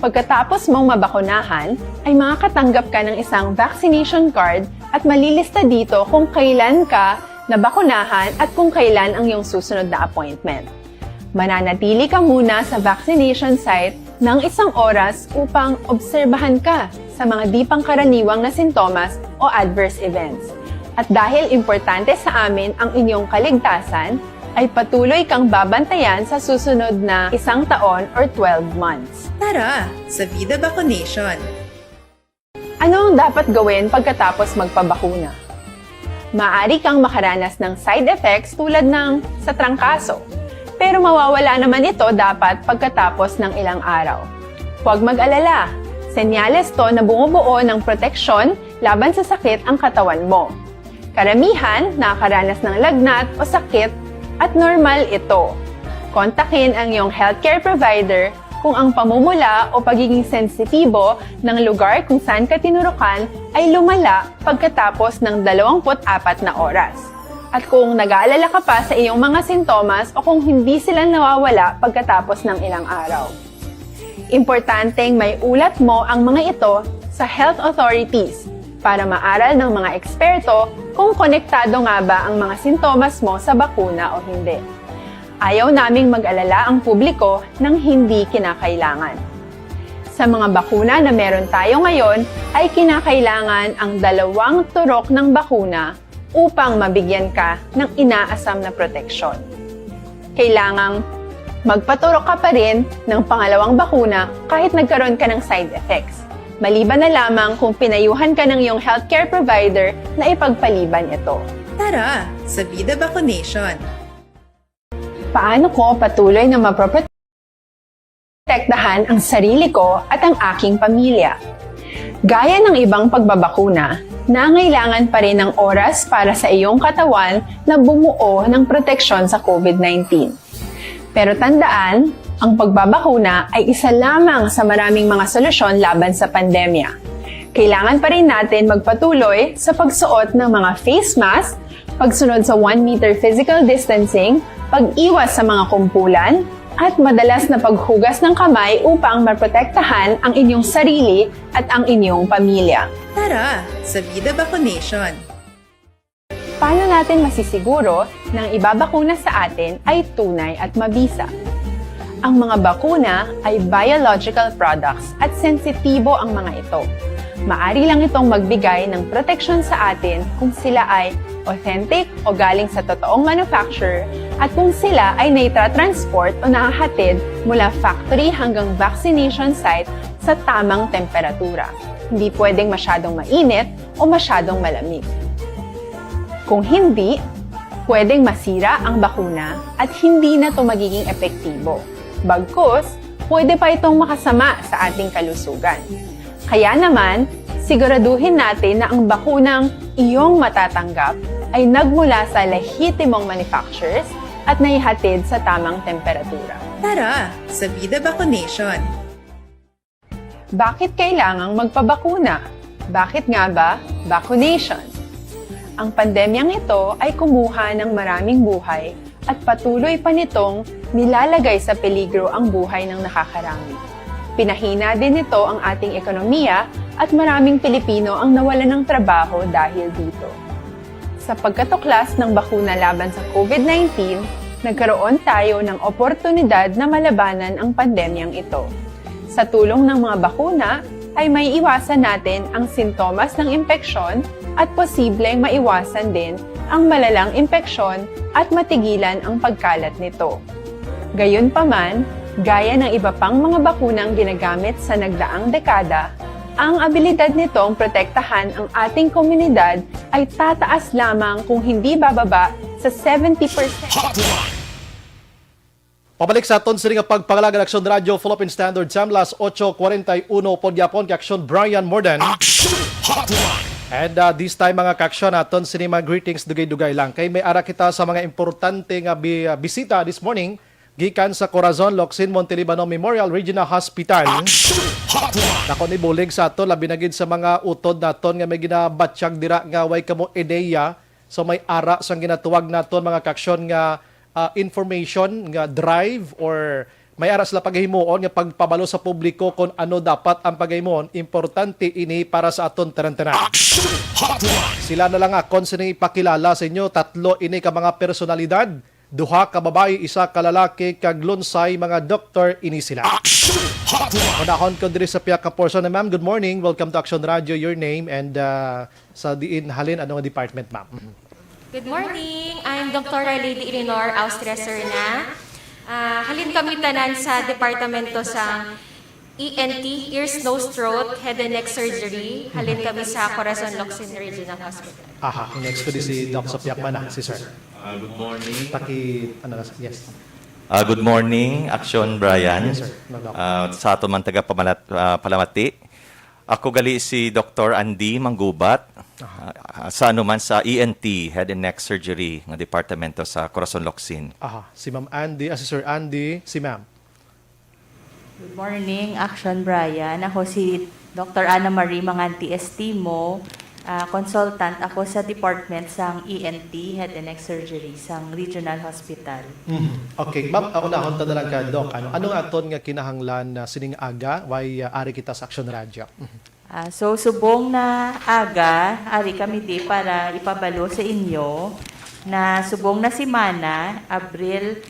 Pagkatapos mong mabakunahan, ay makakatanggap ka ng isang vaccination card at malilista dito kung kailan ka nabakunahan at kung kailan ang iyong susunod na appointment. Mananatili ka muna sa vaccination site ng isang oras upang obserbahan ka sa mga di pangkaraniwang na sintomas o adverse events. At dahil importante sa amin ang inyong kaligtasan, ay patuloy kang babantayan sa susunod na isang taon or twelve months. Tara sa Vida Vaccination! Ano ang dapat gawin pagkatapos magpabakuna? Maaari kang makaranas ng side effects tulad ng sa trangkaso, pero mawawala naman ito dapat pagkatapos ng ilang araw. Huwag mag-alala, senyales to na bumubuo ng proteksyon laban sa sakit ang katawan mo. Karamihan nakakaranas ng lagnat o sakit at normal ito. Kontakin ang iyong healthcare provider kung ang pamumula o pagiging sensitibo ng lugar kung saan ka tinurukan ay lumala pagkatapos ng dalawampu't apat na oras. At kung nag-aalala ka pa sa iyong mga sintomas o kung hindi sila nawawala pagkatapos ng ilang araw. Importanteng may ulat mo ang mga ito sa health authorities para maaral ng mga eksperto kung konektado nga ba ang mga sintomas mo sa bakuna o hindi. Ayaw naming mag-alala ang publiko nang hindi kinakailangan. Sa mga bakuna na meron tayo ngayon, ay kinakailangan ang dalawang turok ng bakuna upang mabigyan ka ng inaasam na proteksyon. Kailangang magpaturok ka pa rin ng pangalawang bakuna kahit nagkaroon ka ng side effects, maliban na lamang kung pinayuhan ka ng iyong healthcare provider na ipagpaliban ito. Tara sa Vida Vaccination! Paano ko patuloy na maproprotektahan ang sarili ko at ang aking pamilya? Gaya ng ibang pagbabakuna, nangailangan pa rin ng oras para sa iyong katawan na bumuo ng proteksyon sa COVID nineteen. Pero tandaan, ang pagbabakuna ay isa lamang sa maraming mga solusyon laban sa pandemya. Kailangan pa rin natin magpatuloy sa pagsuot ng mga face mask, pagsunod sa one meter physical distancing, pag-iwas sa mga kumpulan, at madalas na paghugas ng kamay upang maprotektahan ang inyong sarili at ang inyong pamilya. Tara sa Vida Vaccination! Paano natin masisiguro na ang ibabakuna sa atin ay tunay at mabisa? Ang mga bakuna ay biological products at sensitibo ang mga ito. Maari lang itong magbigay ng proteksyon sa atin kung sila ay authentic o galing sa totoong manufacturer at kung sila ay naitra-transport o nahahatid mula factory hanggang vaccination site sa tamang temperatura. Hindi pwedeng masyadong mainit o masyadong malamig. Kung hindi, pwedeng masira ang bakuna at hindi na ito magiging epektibo. Bagkus, pwede pa itong makasama sa ating kalusugan. Kaya naman, siguraduhin natin na ang bakunang iyong matatanggap ay nagmula sa lehitimong manufacturers at naihatid sa tamang temperatura. Tara sa Vida Vaccination! Bakit kailangang magpabakuna? Bakit nga ba vaccination? Ang pandemyang ito ay kumuha ng maraming buhay at patuloy pa nitong nilalagay sa peligro ang buhay ng nakakarami. Pinahina din nito ang ating ekonomiya at maraming Pilipino ang nawalan ng trabaho dahil dito. Sa pagkatuklas ng bakuna laban sa COVID nineteen, nagkaroon tayo ng oportunidad na malabanan ang pandemyang ito. Sa tulong ng mga bakuna, ay maiiwasan natin ang sintomas ng impeksyon at posibleng maiwasan din ang malalang impeksyon at matigilan ang pagkalat nito. Gayunpaman, gaya ng iba pang mga bakunang ginagamit sa nagdaang dekada, Ang abilidad nitong protektahan ang ating komunidad ay tataas lamang kung hindi bababa sa seventy percent. Hotline! Pabalik sa aton sini nga pagpangalaga, Aksyon Radio, Philippine Standard Time, las ocho cuarenta y uno pod gyapon kay Aksyon Brian Morden. Aksyon Hotline! And, uh, this time, mga kaaksyon, aton sini mga greetings, dugay-dugay lang. Kay may ara kita sa mga importante nga bi-, uh, bisita this morning, gikan sa Corazon Locsin Montelibano Memorial Regional Hospital. Action Hotline! Dako ni bulig sa aton, labi na gid sa mga utod naton nga may ginabatyag dira nga way kamo ideya. So, may ara sang ginatuwag naton, mga kaaksyon, nga, ah, information nga drive, or may ara sila pagahimuon nga pagpabalo sa publiko kung ano dapat ang pagahimuon. Importante ini para sa aton tanan-tanan. Action Hotline! Sila na lang akon sini ipakilala sa inyo. Tatlo ini ka mga personalidad. Duha ka babayi, isa ka lalaki, kag lunsay mga doktor ini sila. Action Hotline! Unahon ko diri sa pihak ka portion na, ma'am. Good morning. Welcome to Action Radio. Your name and, uh, sa diin halin, ano nga department, ma'am? Mhm. Good morning. I'm Doctora Lady Eleanor Austria Serna. Ah, halin kami tanan sa departamento sang E N T, ears, nose, throat, head and neck surgery. Halin kami sa Corazon Locsin Regional Hospital. Aha, next ko di si Doc Sophia Mana, si sir. Ah, good morning. Paki, ano na, yes. Ah, good morning, Action Brian. Yes, sir. No, Doc. Ah, sa aton man taga pamalat-, ah, palamati. Ako gali si Doktor Andy Manggubat. Aha. Ah, sa ano man sa E N T, head and neck surgery nga departamento sa Corazon Locsin. Aha, si Ma'am Andy, ah, si Sir Andy, si Ma'am. Good morning, Action Brian. Ako si Doctor Ana Marie Manganti Estimo. Ah, consultant ako sa department sang E N T, head and neck surgery, sang Regional Hospital. Mhm. Okay, ma'am, ah, unahon ta na lang ka, Doc. Ano, ano nga aton nga kinahanglan na sining aga, why, ah, ari kita sa Action Radio? Mhm. Ah, so, subong na aga, ari kami di para ipabalo sa inyo na subong na semana, Abril,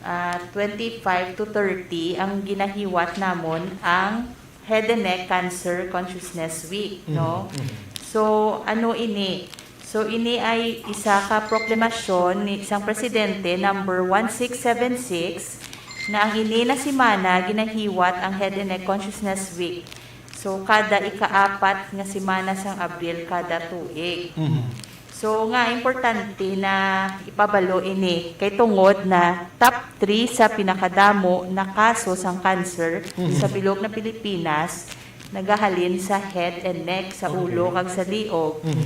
ah, twenty-five to thirty, ang ginahiwat namon ang Head and Neck Cancer Consciousness Week, no? Mhm, mhm. So, ano ini? So, ini ay isa ka proklamasyon ni isang presidente, number one six seven six, na ang ini na semana ginahiwat ang Head and Neck Consciousness Week. So, kada ikaapat nga semana sang Abril kada tuig. Mhm. So, nga importante na ipabalo ini kay tungod na top three sa pinakadamo na kaso sang cancer Mhm. sa bilog na Pilipinas nagahalin sa head and neck, sa Okay. ulo kag sa liog. Mhm.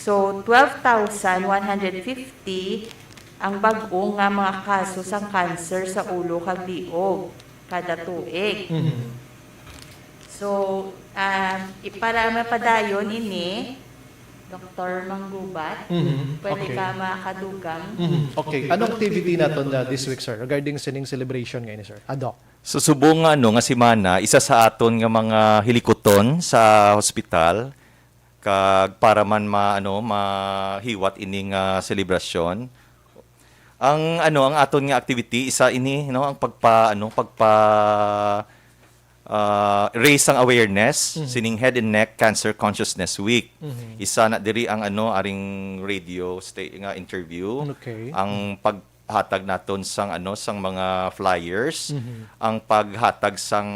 So, twelve thousand one hundred fifty ang bag-o nga mga kaso sang cancer sa ulo kag liog kada tuig. Mhm. So, ah, i-, para mapadayon ini, Doktor Manggubat, Mhm. pwede Okay. ka makadugang? Mhm. Okay. Anong activity naton na this week, sir, regarding sining celebration ngayon, sir? Ah, Doc. So, subong nga, ano, nga semana, isa sa aton nga mga hilikuton sa hospital, kag para man ma-, ano, mahiwat ini nga selebrasyon. Ang, ano, ang aton nga activity, isa ini, no, ang pagpa-, ano, pagpa-, ah, raise ang awareness Mhm. sining Head and Neck Cancer Consciousness Week. Mhm. Isa na diri ang, ano, aring radio sta-, nga interview. Okay. Ang paghatag naton sang, ano, sang mga flyers, Mhm. ang paghatag sang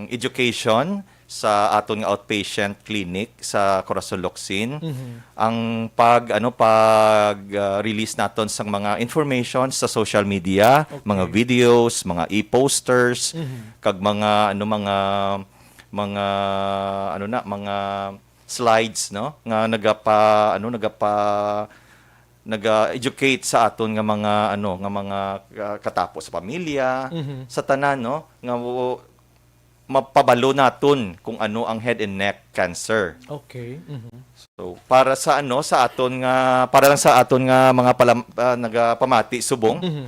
education sa aton nga outpatient clinic sa Corazon Locsin, Mhm. ang pag, ano, pag, ah, release naton sang mga information sa social media, Okay. mga videos, mga e-posters, Mhm. kag mga, ano, mga, mga, ano na, mga slides, no, nga nagapa-, ano, nagapa-, naga-educate sa aton nga mga, ano, nga mga, ah, katapo sa pamilya, Mhm. sa tanan, no, nga wo-, mapabalo naton kung ano ang head and neck cancer. Okay. Mhm. So, para sa, ano, sa aton nga, para lang sa aton nga mga palam-, ah, nagapamati subong, Mhm.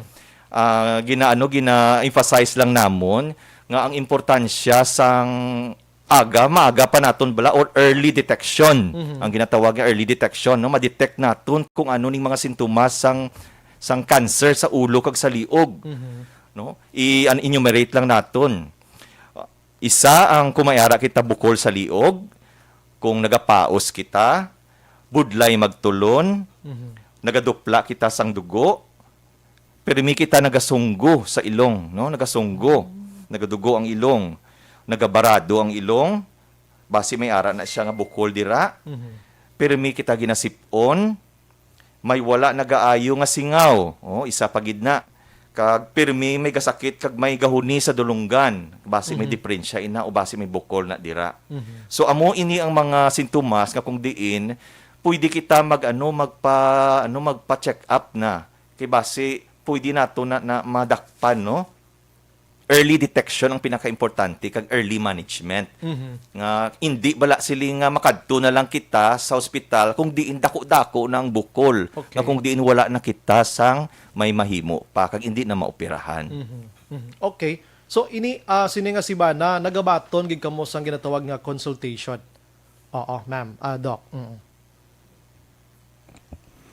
ah, gina-, ano, gina-emphasize lang namon nga ang importansya sang aga, maaga pa naton bala, or early detection. Mhm. Ang ginatawag nga early detection, no, ma-detect naton kung ano ning mga sintomas sang, sang cancer sa ulo kag sa liog, Mhm. no? I-, an-, enumerate lang naton. Isa ang kung may ara kita bukol sa liog, kung nagapaos kita, budlay magtulon, Mhm. nagadupla kita sang dugo, pirmi kita nagasunggo sa ilong, no? Nagasunggo, Mm. nagadugo ang ilong, nagabarado ang ilong, Basi may ara na siya nga bukol dira. Mhm. Pirmi kita ginasip-on, may wala nagaayo nga singaw. Oh, isa pa gid na. Kag pirmi may gasakit kag may gahuni sa dulunggan. Basi may Mhm. diperensya ina o basi may bukol na dira. Mhm. So, amo ini ang mga sintomas nga kung diin pwede kita mag, ano, magpa-, ano, magpa-check up na. Kay basi pwede nato na, na madakpan, no? Early detection ang pinakaimportante kag early management. Mhm. Nga hindi bala sila nga makadto na lang kita sa ospital kung diin dako-dako na ang bukol, Okay. nga kung diin wala na kita sang may mahimo pa kag hindi na maoperahan. Mhm. Mhm. Okay. So, ini, ah, sini nga si Bana, nagabaton gid kamo sang ginatawag nga consultation. Oo, ma'am. Ah, Doc. Mm.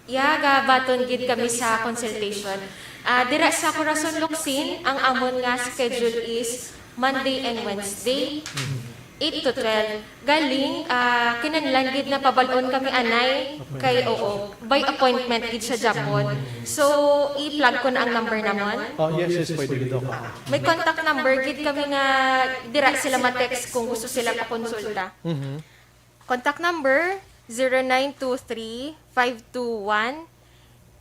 Ya, gabaton gid kami sa consultation. Ah, dira sa Corazon Locsin, ang amon nga schedule is Monday and Wednesday, eight to twelve. Galing, ah, kinahanglan gid na pabalon kami anay, kay, oo, by appointment gid sa Japon. So, i-plug ko na ang number namon. Oh, yes, yes, pwede gid, Doc. May contact number gid kami nga dira sila ma-text kung gusto sila pakonsulta. Mhm. Contact number, zero nine two three, five two one,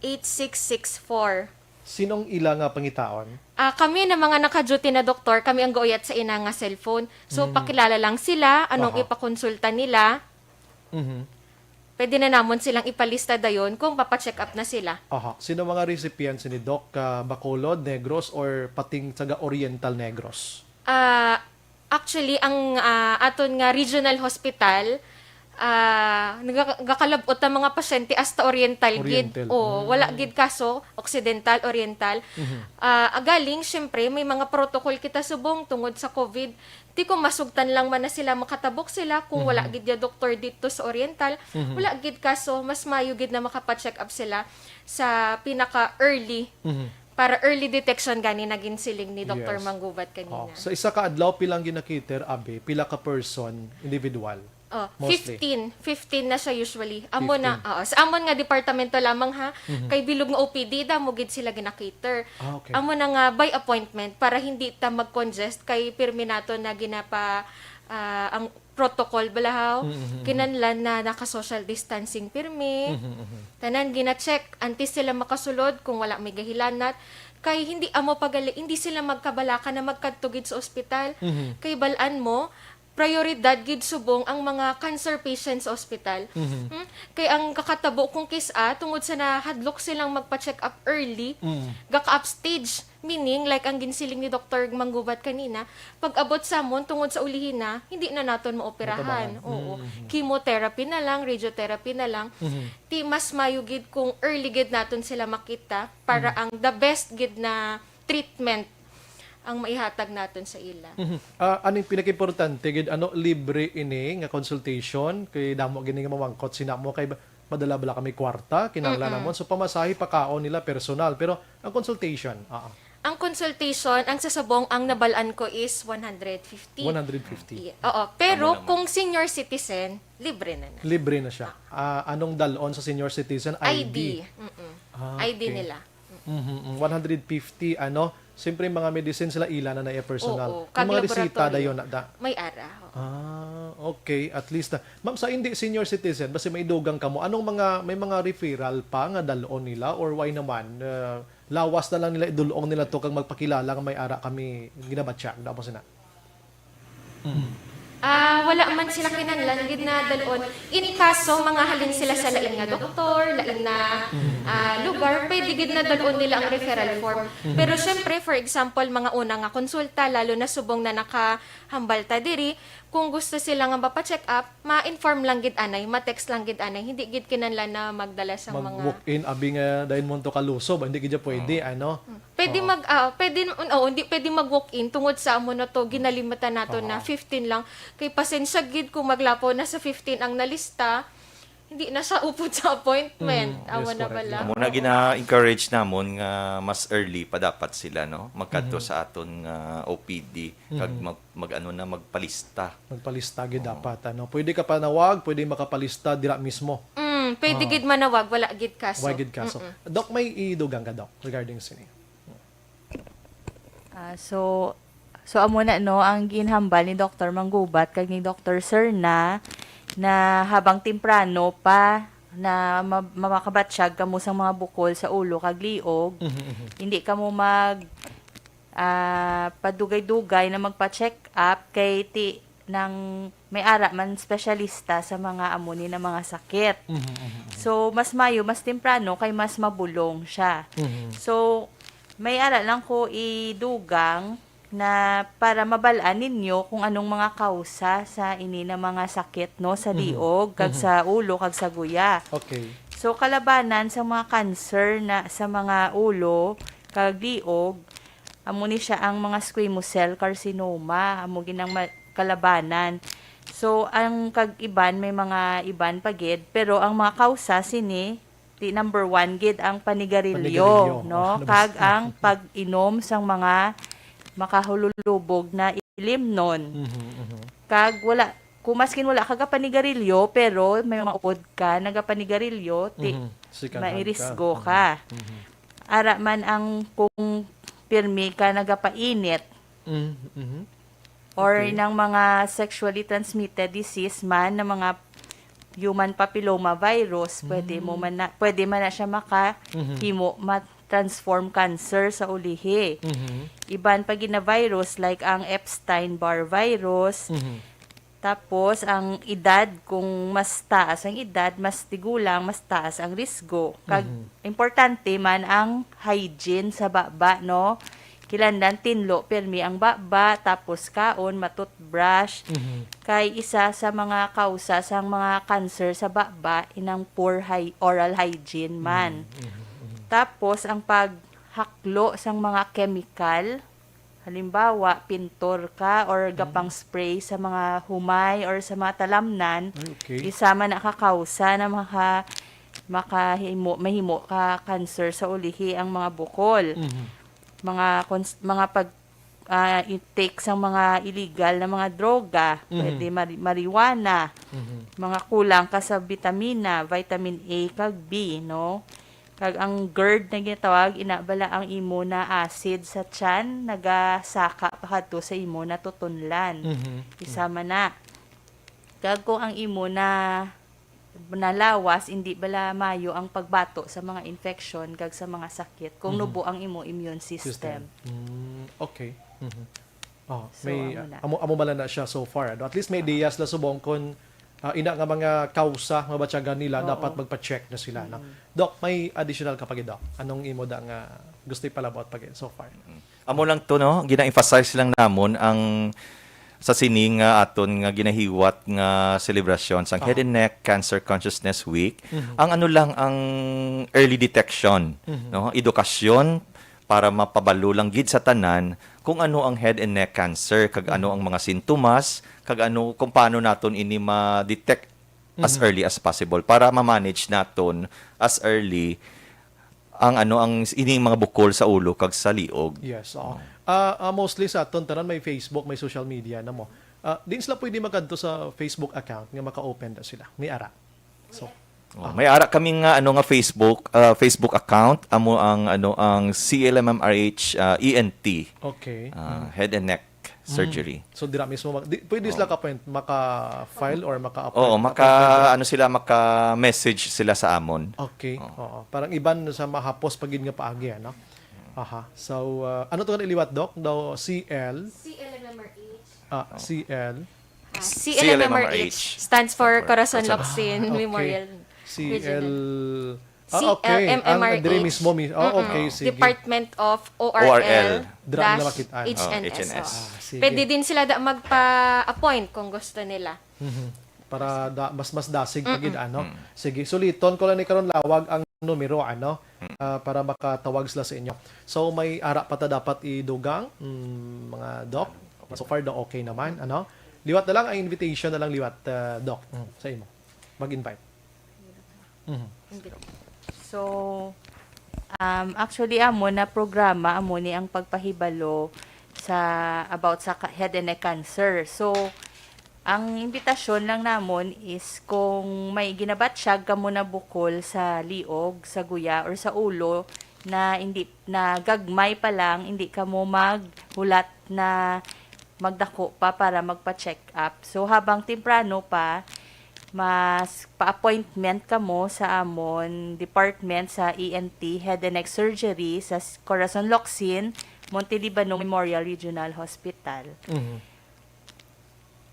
eight six six four. Sinong ila nga pangitaon? Ah, kami na mga naka-duty na doktor, kami ang gauyat sa ina nga cellphone. So, Mm. pakilala lang sila, anong Aha. ipakonsulta nila. Mhm. Pwede na namon silang ipalista dayon kung papacheck up na sila. Aha. Sino mga recipients ni Doc? Ah, Bacolod, Negros, or pating taga Oriental Negros? Ah, actually, ang, ah, aton nga regional hospital, ah, naga-, gakalab-ot ang mga pasyente hasta Oriental gid. Oriental. Oo, Mm. wala gid kaso, Occidental, Oriental. Mhm. Ah, agaling, syempre, may mga protocol kita subong tungod sa COVID. Ti kung masugtan lang man na sila, makatabok sila, kung wala Mhm. gid ya doktor dito sa Oriental, Mhm. wala gid kaso, mas mayo gid na makapacheck up sila sa pinaka-early Mhm. para early detection gani na ginsiling ni Doktor Yes. Manggubat kanina. Oh, sa isa ka adlaw, pila ang ginakiter, abi? Pila ka person, individual? Oh, Mostly. fifteen. Fifteen na siya usually. Amo na, Fifteen. Oo. Sa amon nga departamento lamang, ha, Mhm. kay bilog nga O P D, damo gid sila ginakater. Ah, okay. Amo na nga by appointment para hindi ta mag-congest kay pirmi nato na ginapa, ah, ang protocol balahaw. Mhm, mhm. Kinahanglan na naka-social distancing pirmi. Mhm, mhm. Tanan gina-check antes sila makasulod kung wala may gahilanat. Kay hindi amo pagali, hindi sila magkabalaka na magkadto gid sa ospital. Mhm. Kay bal-an mo, prioridad gid subong ang mga cancer patients sa ospital. Mhm. Hmm? Kay ang kakatabo kung kis-a, tungod sa nahadlok silang magpa-check up early, Mm. gaka-upstage. Meaning, like ang ginsiling ni Doktor Manggubat kanina, pag-abot sa amon tungod sa ulihina, hindi na naton maoperahan. Matabangan. Oo. Mm. Chemotherapy na lang, radiotherapy na lang. Mhm. Ti mas mayo gid kung early gid naton sila makita para Mm. ang the best gid na treatment ang maihatag naton sa ila. Mhm. Ah, aning pinakaimportante gid, ano, libre ini nga consultation? Kay damo gini nga mamangkot, sina mo kay ba-, madala bala kami kwarta, kinahanglan Mm-mm. namon. So, pamasahe, pakaon nila, personal. Pero ang consultation, ah, ah. Ang consultation, ang sa subong, ang nabal-an ko is one hundred fifty. One hundred fifty. Yeah. Oo. Pero Amo naman. Kung senior citizen, libre na na. Libre na siya. Ah, anong dalon sa senior citizen? I D. I D. Mm-mm. Ah, I D okay. nila. Mhm, mm, one hundred fifty, ano, siyempre, mga medicine sila, ila na na personal. Oo, May kag mga resita laboratory. dayon na da. May ara, oo. Ah, okay. At least, ah, ma'am, sa hindi senior citizen, basi may dugang kamo, anong mga, may mga referral pa nga dalon nila or why naman? Ah, lawas na lang nila, idulong nila to kag magpakilala nga may ara kami ginabatya. Dapat sina. Mm. Ah, wala man sila kinahanglan gid na dalon. In kaso, mga halin sila sa lain nga doktor, lain na, Mm. ah, lugar, pwede gid na dalon nila ang referral form. Mm. Pero syempre, for example, mga una nga konsulta, lalo na subong na nakahambal ta diri, kung gusto sila nga mapa-check up, ma-inform lang gid anay, ma-text lang gid anay, hindi gid kinahanglan na magdala sa mga Mag-walk-in, abi nga, dahil mo to kalusob, hindi gid siya pwede, Oo. ano? Mm. Pwede Oo. mag, ah, pwede, oo, hindi pwede mag-walk-in tungod sa amo na to, ginalimatan nato na Oo. fifteen lang. Kay pasensya gid kung maglapaw na sa fifteen ang nalista, hindi na siya upod sa appointment. Mm, Amo yes, na correct. bala. Amo na Oo. gina-encourage namon nga mas early pa dapat sila, no? Magkadto Mhm. sa aton nga O P D, kag Mhm. mag-, mag-ano na, magpalista. Magpalista gid Oo. dapat, ano? Pwede ka panawag, pwede makapalista dira mismo. Mm, pwede Oo. gid manawag, wala gid kaso. Wala gid kaso. Mm-mm. Doc, may idugang ka, Doc, regarding sini? Ah, so, So, amo na, no, ang ginhambal ni Doktor Manggubat kag ni Doktor Serna, na habang temprano pa, na ma-, makabatsyag kamo sang mga bukol sa ulo kag liog, Mhm, mhm. hindi kamo mag, ah, padugay-dugay na magpa-check up kay ti nang may ara man espesyalista sa mga amo ni na mga sakit. Mhm, mhm, mhm. So, mas mayo, mas temprano kay mas mabulong siya. Mhm. So, may ara lang ko idugang na para mabal-an ninyo kung anong mga kausa sa ini na mga sakit, no, sa Mhm. liog, kag Mhm. sa ulo, kag sa guya. Okay. So, kalabanan sa mga cancer na sa mga ulo kag liog, amo ni siya ang mga squamous cell carcinoma, amo ginang ma-, kalabanan. So, ang kag iban, may mga iban pa gid, pero ang mga kausa sini, di number one gid ang panigarilyo, Panigarilyo, no? oh, labas Kag na. ang pag-inom sang mga makahululubog na ilimnon. Mhm, mhm. Kag wala, kung maskin wala ka gapanigarilyo, pero may mga upod ka nagapanigarilyo, ti Mhm. Sikanhan ka. mairisgo Mhm. ka. Mhm. Ara man ang kung pirmi ka nagapainit Mhm, mhm. or Okay. ng mga sexually transmitted disease man, ng mga human papilloma virus, pwede mo Mhm. man na, pwede man na siya Mhm. makahimo, ma-transform cancer sa ulihi. Mhm. Iban pa gid na virus like ang Epstein-Barr virus. Mhm. Tapos, ang edad, kung mas taas ang edad, mas tigulang, mas taas ang risgo. Kag Mhm. importante man ang hygiene sa baba, no? Kinahanglan tinlo pirmi ang baba, tapos kaon, ma-toothbrush. Mhm. Kay isa sa mga kausa sang mga cancer sa baba, inang poor hy-, oral hygiene man. Mhm, mhm, mhm. Tapos, ang paghaklo sang mga chemical, halimbawa, pintor ka or Mm. gapang spray sa mga humay or sa mga talamnan, Ay, okay. isa man na kakausa na maka-, makahimo, mahimo ka cancer sa ulihi ang mga bukol. Mhm. Mga cons-, mga pag, ah, intake sa mga illegal na mga droga, Mhm. pwede mari-, marijuana, Mhm. mga kulang ka sa bitamina, vitamin A kag B, no? Kag ang GERD na ginatawag, ina bala ang imo na acid sa tiyan, nagasaka pa kadto sa imo na tutunlan. Mhm. Isa man na. Kag kung ang imo na, na lawas, hindi bala mayo ang pagbato sa mga infection kag sa mga sakit kung Mhm. nubo ang imo immune system. System. Mm, okay. Mhm. Oh, So, may, amo na. amo, amo bala na siya so far, ano? At least may Ah. ideya sila subong kung, ah, ina nga mga kausa nga batyagan nila, Oo. dapat magpa-check na sila, no? Mm. Doc, may additional ka pa gid, Doc? Anong imo da nga gusto ipalabot pa gid so far? Mm. Amo lang to, no? Gina-emphasize lang namon ang sa sini nga aton nga ginahiwat nga selebrasyon sang Head Aha. and Neck Cancer Consciousness Week. Mhm. Ang ano lang, ang early detection, Mhm. no? Edukasyon para mapabalo lang gid sa tanan kung ano ang head and neck cancer, kag ano Mhm. ang mga sintomas, kag ano, kung paano naton ini ma-detect as Mhm. early as possible para ma-manage naton as early ang ano, ang s-, ining mga bukol sa ulo kag sa liog. Yes, oo. Oh. Ah, ah, mostly sa aton tanan may Facebook, may social media na mo. Ah, din sila pwede magkadto sa Facebook account nga maka-open na sila. May ara. So, Oh, ah. may ara kami nga ano nga Facebook, ah, Facebook account, amo ang ano, ang C L M M R H, ah, E N T. Okay. Ah, Mm. head and neck Mm. surgery. So, dira mismo mag-, di, pwede sila Oo. ka-appoint, maka-file or maka-appoint? Oo, maka, Appointment, ano sila, maka-message sila sa amon. Okay, Oo. oo. Parang iban sa mahapos pa gid nga paagi, ano? Aha. So, uh, ano to nga liwat, Doc? Daw C L? C L M M R H. Ah, Oh. C L? Ah, C L M M R H C L M M R H stands for Corazon Corazon. Locsin Ah, okay. Memorial C L Regional. Ah, okay. Ang C L M M R H. Dire mismo mi-, ah, Mm-mm. okay, sige. Department of O R L O R L. Dira na dash makit-an. H N S. Oh, H N S. Oh. Ah, sige. Pwede din sila da magpa-appoint kung gusto nila. Mhm. Para da-, mas, mas dasig pa gid, Mm-mm. ano? Mm. Sige, suliton ko lang ni karon lawag ang numero, ano? Mm. Ah, para makatawag sila sa inyo. So, may ara pa ta dapat idugang, mm, mga doc? So far, daw okay naman, ano? Liwat na lang, ang invitation na lang liwat, ah, Doc, mm, sa imo. Mag-invite. Mhm. So, um, actually, amo na programa, amo ni ang pagpahibalo sa, about sa ka-, head and neck cancer. So, ang imbitasyon lang namon is kung may ginabatsyag kamo na bukol sa liog, sa guya, or sa ulo, na hindi, na gagmay pa lang, hindi kamo maghulat na magdako pa para magpa-check up. So, habang temprano pa, mas pa-appointment kamo sa amon department sa E N T, Head and Neck Surgery, sa s-, Corazon Locsin, Monte Libano Memorial Regional Hospital. Mhm.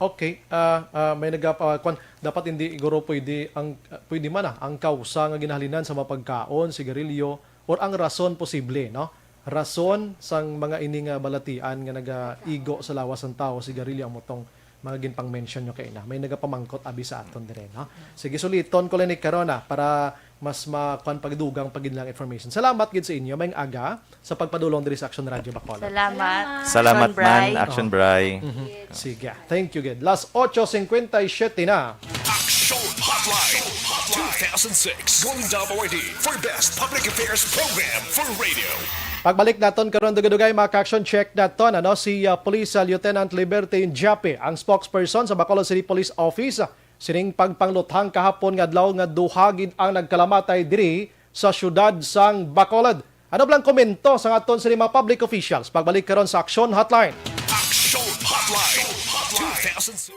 Okay, ah, ah, may nagapa-, kwan, dapat hindi, siguro, pwede ang, ah, pwede man, ah, ang kausa nga ginahalinan sa mapagkaon, sigarilyo, or ang rason posible, no? Rason sang mga ini nga balatian nga nagaigo sa lawas sang tawo, sigarilyo, amo tong mga ginpang-mention nyo kaina. May nagapamangkot abi sa aton dire, no? Sige, suliton ko lang ni karon, ah, para mas makuan pagdugang pa gid lang information. Salamat gid sa inyo. Maayong aga sa pagpadulong diri sa Action Radio Bacolod. Salamat. Salamat Action Bray. Man, Action Oh. Bray. Mhm. Sige. Thank you gid. Las ocho cincuenta y siete na. Action Hotline two thousand six Golden Dove Awardee for Best Public Affairs Program for Radio. Pagbalik naton karon, dugay-dugay, mga ka-action, check naton, ano, si, ah, Police, ah, Lieutenant Liberty Jape, ang spokesperson sa Bacolod City Police Office, sining pagpangluthang kahapon nga adlaw nga duha gid ang nagkalamatay diri sa siyudad sang Bacolod. Ano bala ang komento sang aton sini mga public officials? Pagbalik karon sa Action Hotline. Action Hotline two thousand six.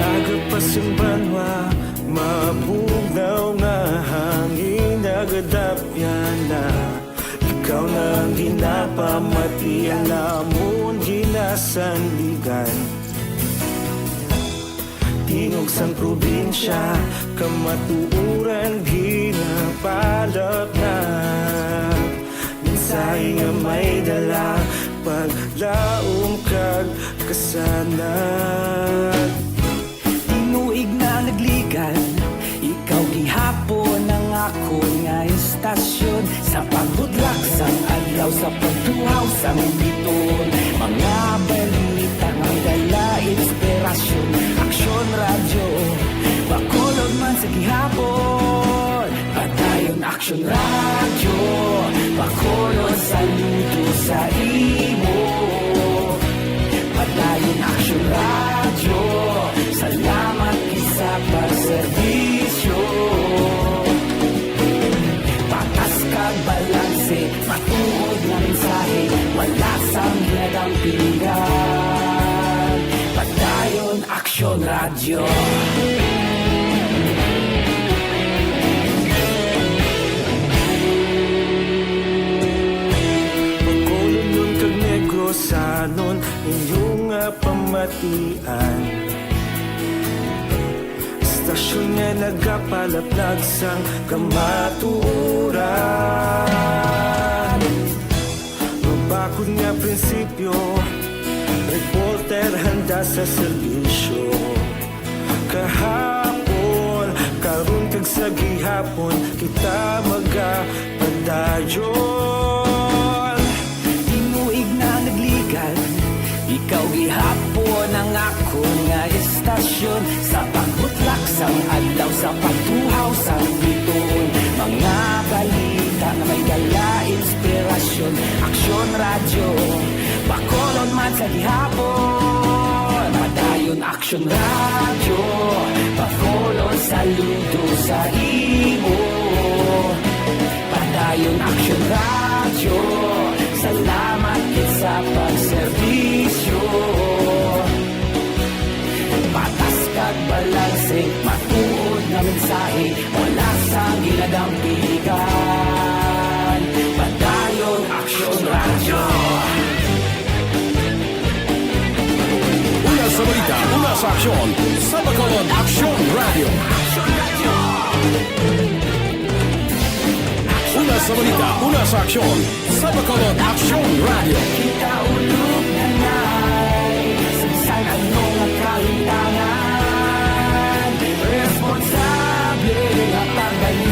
Aga pa sing banwa, mabugnaw nga hangin, nagadapyan na. Ikaw na ang ginapamati, ang amon ginasandigan. Tingog sang probinsya, kamatuoran ginapalapnap. Mensahe nga may dala, paglaom kag kasanag. Tinuig na nagligan, ikaw gihapon ang akon nga istasyon. Sa pagbudlak sang adlaw, sa pagtuhaw sang biton, mga balita nga may dala inspirasyon. Aksyon Radyo, Bacolod man sa gihapon. Padayon Aksyon Radyo, Bacolod, saludo sa imo. Padayon Aksyon Radyo, salamat gid sa pagserbisyo. Patas kag balanse, matuod nga mensahe, wala sang ginadampingan. Padayon Aksyon Radyo. Bacolodnon kag Negrosanon, inyo nga pamatian. Istasyon nga nagapalaplag sang kamatuoran. Mabakod nga prinsipyo, reporter handa sa serbisyo. Kahapon, karon, kag sa gihapon, kita magapadayon. Tinuig na nagligan, ikaw gihapon ang akon nga istasyon. Sa pagbutlak sang adlaw, sa pagtuhaw sang bituon, mga balita nga may dala inspirasyon. Aksyon Radyo, Bacolod man sa gihapon. Padayon Aksyon Radyo, Bacolod, saludo sa imo. Padayon Aksyon Radyo, salamat gid sa pagserbisyo. Patas kag balanse, matuod nga mensahe, wala sang ginadampigan. Padayon Aksyon Radyo. Una sa balita, una sa aksyon, sa Bacolod Aksyon Radyo. Una sa balita, una sa aksyon, sa Bacolod Aksyon Radyo. Kita ulog na nay, sa bisan ano nga kalintangan, responsable nga pagbayan.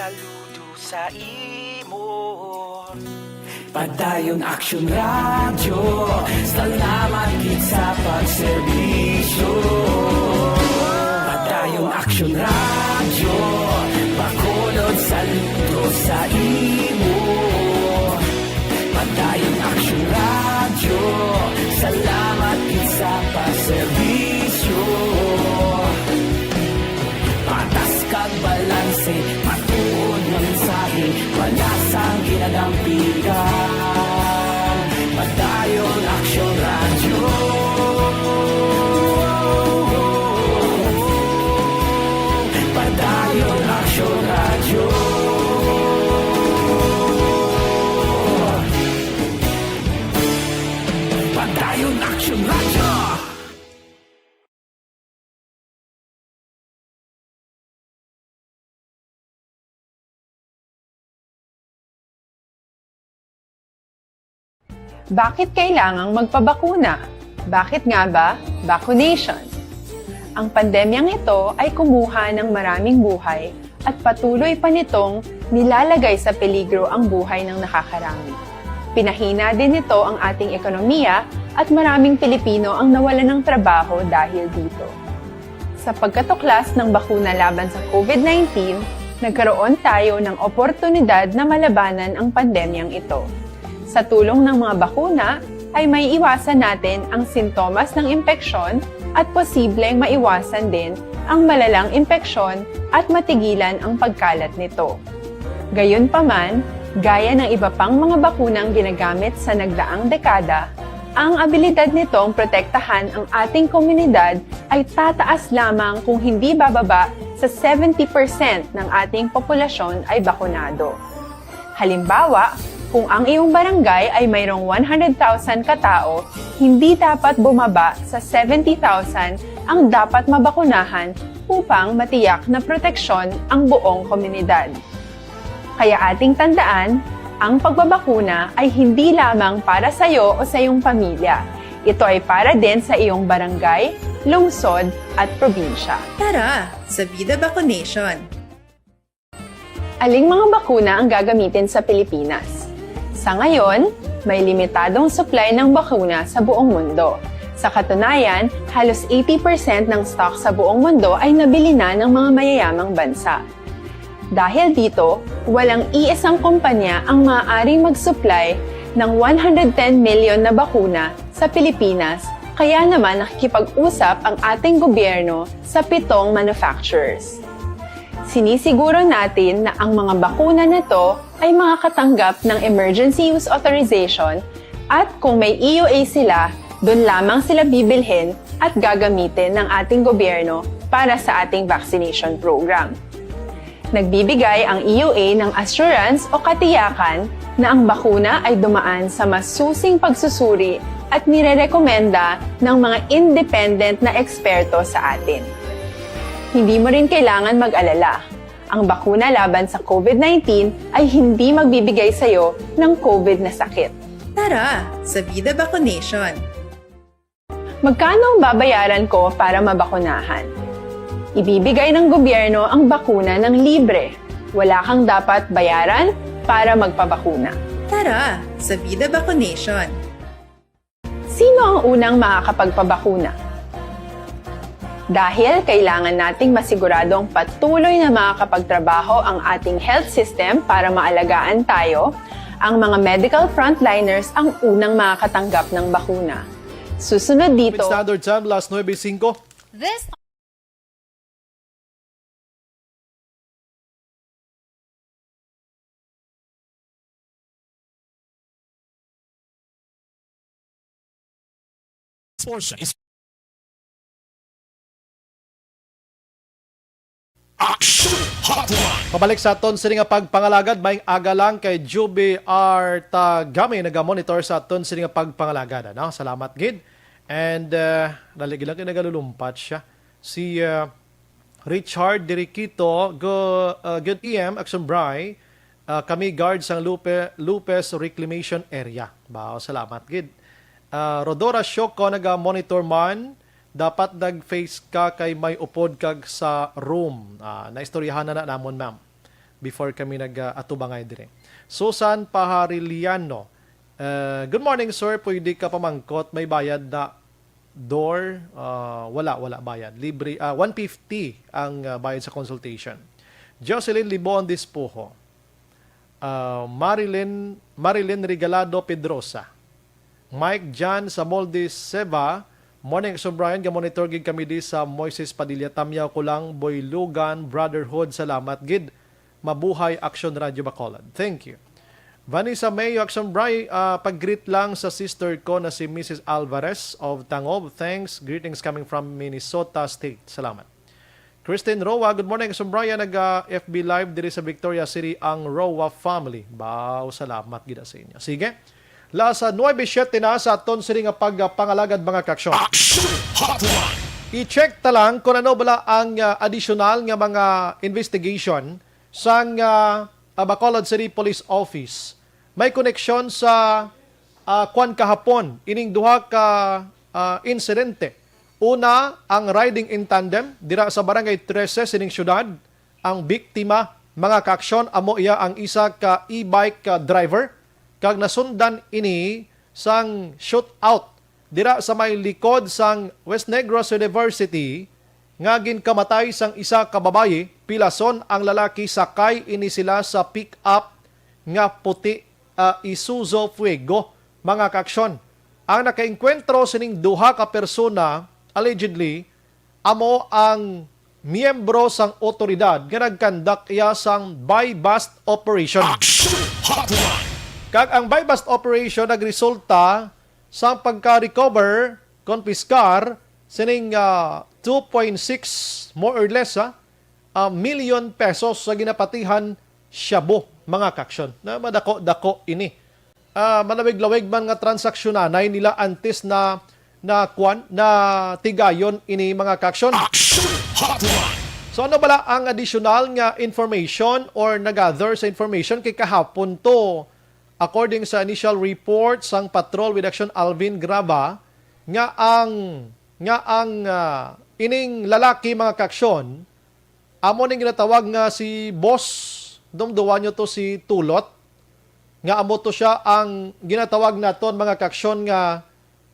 Saludo sa imo. Padayon Aksyon Radyo, salamat gid sa pagserbisyo. Padayon Aksyon Radyo, Bacolod, saludo sa imo. Padayon Aksyon Radyo, salamat gid sa pagserbisyo. Patas kag balanse, matuod nga mensahe, palasang ginadampigan. Padayon Aksyon Radyo. Padayon Aksyon Radyo. Padayon Aksyon Radyo. Bakit kailangang magpabakuna? Bakit nga ba vaccination? Ang pandemyang ito ay kumuha ng maraming buhay at patuloy pa nitong nilalagay sa peligro ang buhay ng nakakarami. Pinahina din nito ang ating ekonomiya at maraming Pilipino ang nawalan ng trabaho dahil dito. Sa pagkatuklas ng bakuna laban sa COVID nineteen, nagkaroon tayo ng oportunidad na malabanan ang pandemyang ito. Sa tulong ng mga bakuna, ay may iwasan natin ang sintomas ng impeksyon at posibleng maiwasan din ang malalang impeksyon at matigilan ang pagkalat nito. Gayunpaman, gaya ng iba pang mga bakunang ginagamit sa nagdaang dekada, ang abilidad nitong protektahan ang ating komunidad ay tataas lamang kung hindi bababa sa seventy percent ng ating populasyon ay bakunado. Halimbawa, kung ang iyong barangay ay mayroong one hundred thousand ka tao, hindi dapat bumaba sa seventy thousand ang dapat mabakunahan upang matiyak na proteksyon ang buong komunidad. Kaya ating tandaan, ang pagbabakuna ay hindi lamang para sa iyo o sa iyong pamilya. Ito ay para din sa iyong barangay, lungsod, at probinsya. Tara, sa Vida Vaccination! Aling mga bakuna ang gagamitin sa Pilipinas? Sa ngayon, may limitadong supply ng bakuna sa buong mundo. Sa katunayan, halos eighty percent ng stock sa buong mundo ay nabili na ng mga mayayamang bansa. Dahil dito, walang iisang kumpanya ang maaaring mag-supply ng one hundred ten million na bakuna sa Pilipinas, kaya naman nakikipag-usap ang ating gobyerno sa pitong manufacturers. Sinisiguro natin na ang mga bakuna na to ay makakatanggap ng emergency use authorization at kung may E U A sila, doon lamang sila bibilhin at gagamitin ng ating gobyerno para sa ating vaccination program. Nagbibigay ang E U A ng assurance o katiyakan na ang bakuna ay dumaan sa masusing pagsusuri at nirerekomenda ng mga independent na eksperto sa atin. Hindi mo rin kailangan mag-alala. Ang bakuna laban sa COVID nineteen ay hindi magbibigay sa iyo ng COVID na sakit. Tara, sa Vida Vaccination! Magkano ang babayaran ko para mabakunahan? Ibibigay ng gobyerno ang bakuna ng libre. Wala kang dapat bayaran para magpabakuna. Tara, sa Vida Vaccination! Sino ang unang makakapagpabakuna? Dahil kailangan nating masiguradong patuloy na makakapagtrabaho ang ating health system para maalagaan tayo, ang mga medical frontliners ang unang makakatanggap ng bakuna. Susunod dito, Standard Time, las nuebe singko. This portion is Action Hotline. Pabalik sa aton sini nga pagpangalagad, may aga lang kay Juby Artagami nagamonitor sa aton sini nga pagpangalagad, ano? Salamat gid. And, uh, dali lang kay nagalulumpat siya. Si, uh, Richard Diriquito, go, uh, good A M, Action Bry. Uh, kami guard sang Lupe, Lupez Reclamation Area. Wow, salamat gid. Uh, Rodora Shoko, naga-monitor man. Dapat nag-face ka kay may upod kag sa room. Ah, naistoryahan na, na namon, ma'am. before kami nag-atubangay dire. Susan Pahariliano, uh, "Good morning, sir. Pwede ka pamangkot, may bayad na door?" Uh, wala, wala bayad. Libre, ah, one fifty ang, ah, bayad sa consultation. Jocelyn Libon Dispuho. Ah, Marilyn, Marilyn Regalado Pedrosa. Mike Jan Samoldi Seva, "Morning, Action Brian. Ga-monitor gid kami di sa Moises Padilla. Tamyaw ko lang, Boylugan Brotherhood. Salamat gid. Mabuhay, Action Radio Bacolod." Thank you. Vanessa Mayo, "Action Brian, ah, pag-greet lang sa sister ko na si Missus Alvarez of Tangob. Thanks. Greetings coming from Minnesota State." Salamat. Christine Roa, "Good morning, Action Brian. Naga F B Live diri sa Victoria City ang Roa family." Baw, salamat gid sa inyo. Sige. Las nuebe siete na sa aton sini nga pagpangalagad, mga kaaksyon. Action Hotline! I-check ta lang kung ano bala ang, ah, additional nga mga investigation sang, ah, ah, Bacolod City Police Office. May koneksyon sa, ah, kwan kahapon ining duha ka, ah, insidente. Una, ang riding in tandem dira sa Barangay trese sining syudad. Ang biktima, mga kaaksyon, amo iya ang isa ka e-bike, ah, driver, kag nasundan ini sang shootout dira sa may likod sang West Negros University nga ginkamatay sang isa ka babayi. Pilason ang lalaki, sakay ini sila sa pick-up nga puti, ah, Isuzu Fuego, mga kaaksyon. Ang nakaengkwentro sining duha ka persona, allegedly, amo ang miyembro sang otoridad nga nag-conduct iya sang buy-bust operation. Action Hotline! Kag ang buy-bust operation nagresulta sa pagka-recover, konpiskar, sining, ah, two point six, more or less, ha, ah, million pesos sa ginapatihan shabu, mga kaaksyon. Na madako-dako ini. Ah, malawig-lawig man nga transaksyon anay nila antes na, na kwan, na tigayon ini, mga kaaksyon. Action Hotline! So, ano bala ang additional nga information or nagather sa information? Kay kahapon to, according sa initial report sang Patrol with Action Alvin Grava, nga ang, nga ang, ah, ining lalaki, mga kaaksyon, amo ning ginatawag nga si Boss, dumduwa nyo to, si Tulot, nga amo to siya ang ginatawag naton, mga kaaksyon, nga,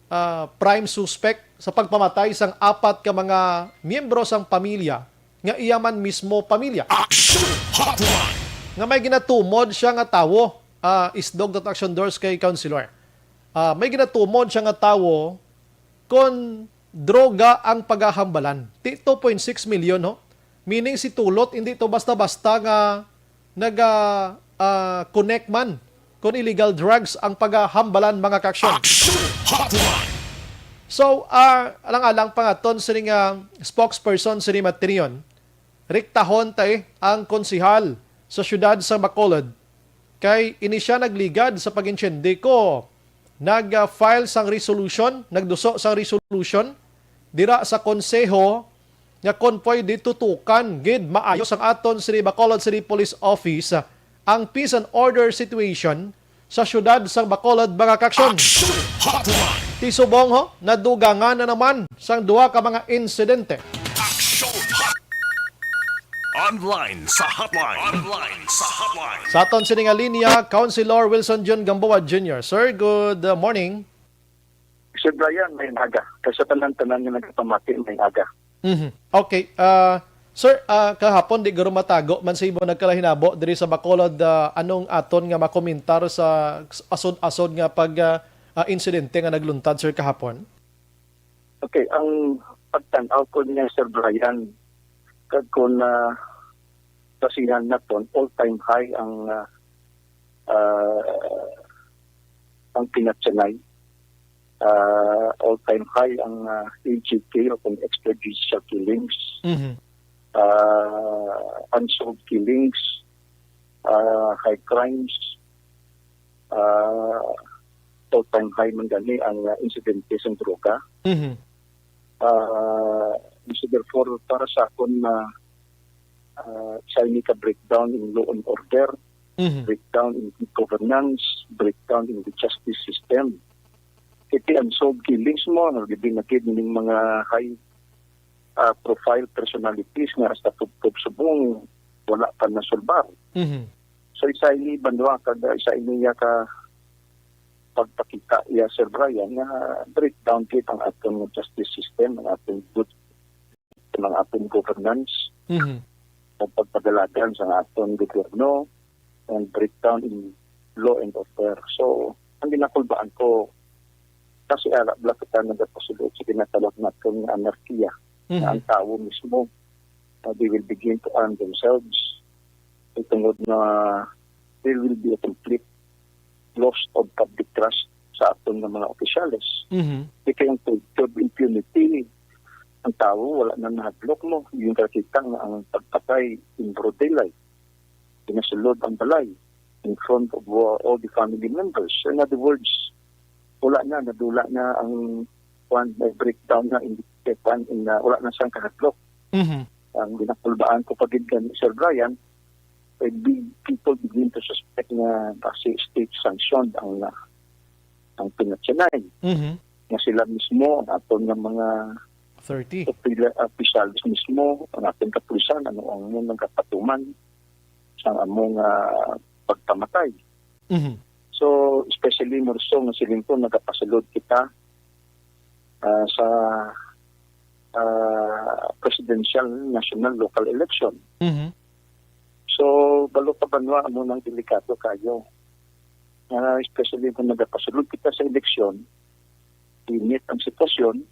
ah, prime suspect sa pagpamatay sang apat ka mga miyembro sang pamilya nga iya man mismo pamilya. Action Hotline! Nga may ginatumod siya nga tawo, ah, isdog that action doors kay Councilor. Ah, may ginatumod siya nga tawo kon droga ang pagahambalan. Ti two point six million, ho? Meaning si Tulot, hindi to basta-basta nga naga, ah, connect man kon illegal drugs ang pagahambalan, mga kaaksyon. Action Hotline! So, ah, alang-alang pa nga ton sini nga spokesperson sini Matrion, riktahon ta, eh, ang konsehal sa siyudad sa Bacolod, kay ini sia nagligad sa pag-intsindi ko. Nag-file sang resolution, nagduso sang resolution dira sa konseho nga kon pwede tutukan gid maayo sang aton City Bacolod City Police Office ang peace and order situation sa siyudad sang Bacolod, mga kaaksyon. Action Hotline! Ti subong, ho, nadugangan na naman sang duha ka mga insidente. Action Hot-, Online sa Hotline. Online sa Hotline. Sa aton sini nga linya, Councilor Wilson John Gamboa Junior Sir, good, uh, morning. Sir Brian, may aga. Kay sa tanan-tanan nga nagapamati, may aga. Mhm. Okay. Ah, sir, ah, kahapon, di garo matago man sa imo nagkalahinabo diri sa Bacolod, ah, anong aton nga makomentar sa asod-asod nga pag, ah, ah, insidente nga nagluntad, sir, kahapon? Okay, ang pagtan-aw ko niya, Sir Brian, kag kung, ah, basihan naton, all-time high ang, ah, ah, ang pinatyanay. Ah, all-time high ang, ah, A J K o kung extrajudicial killings. Mhm. Ah, unsolved killings, ah, high crimes, ah, all-time high man gani ang, ah, insidente sa droga. Mhm. Ah, so therefore, para sa akon na, ah, sa ini ka breakdown in law and order, Mhm. breakdown in good governance, breakdown in the justice system. Kiti ang solved killings mo, no, gibinakid ning mga high, ah, profile personalities nga hasta tubtob subong wala pa nasulbar. Mhm. So, isa ini banwa kag isa ini iya ka pagpakita iya, Sir Brian, nga breakdown gid ang aton justice system, ang aton good, ang aton governance, Mhm. ang pagpadalagan sa aton gobyerno, and breakdown in law and order. So, ang ginakulbaan ko, kasi ara bala kita nagapasulod sa ginatawag naton nga anarkiya, nga Mhm. ang tawo mismo, uh, they will begin to arm themselves. Itungod na there will be a complete loss of public trust sa aton nga mga opisyales. Mhm. Di kay ang culture of impunity, ang tawo wala na nahadlok mo. Yung kakita nga ang pagpatay in broad daylight, pinasulod ang balay in front of, uh, all the family members. In other words, wala na, nadula na ang, kwan, may breakdown na in, kwan, in, uh, wala na siyang kahadlok. Mhm. Ang ginakulbaan ko pa gid gani, Sir Brian, eh, big people begin to suspect nga basi state sanctioned ang, uh, ang pinatyanay. Mhm. Nga sila mismo, ang aton nga mga Thirty. opila-, opisyales mismo, ang aton kapulisan, ano ang mo nagapatuman sa among, ah, pagpamatay. Mhm. So, especially more so nga siling ko, nagapasulod kita, ah, sa, ah, presidential, national, local election. Mhm. So, balo ka banwa, amo nang delikado kayo. Ah, especially kung nagapasulod kita sa eleksyon, init ang sitwasyon,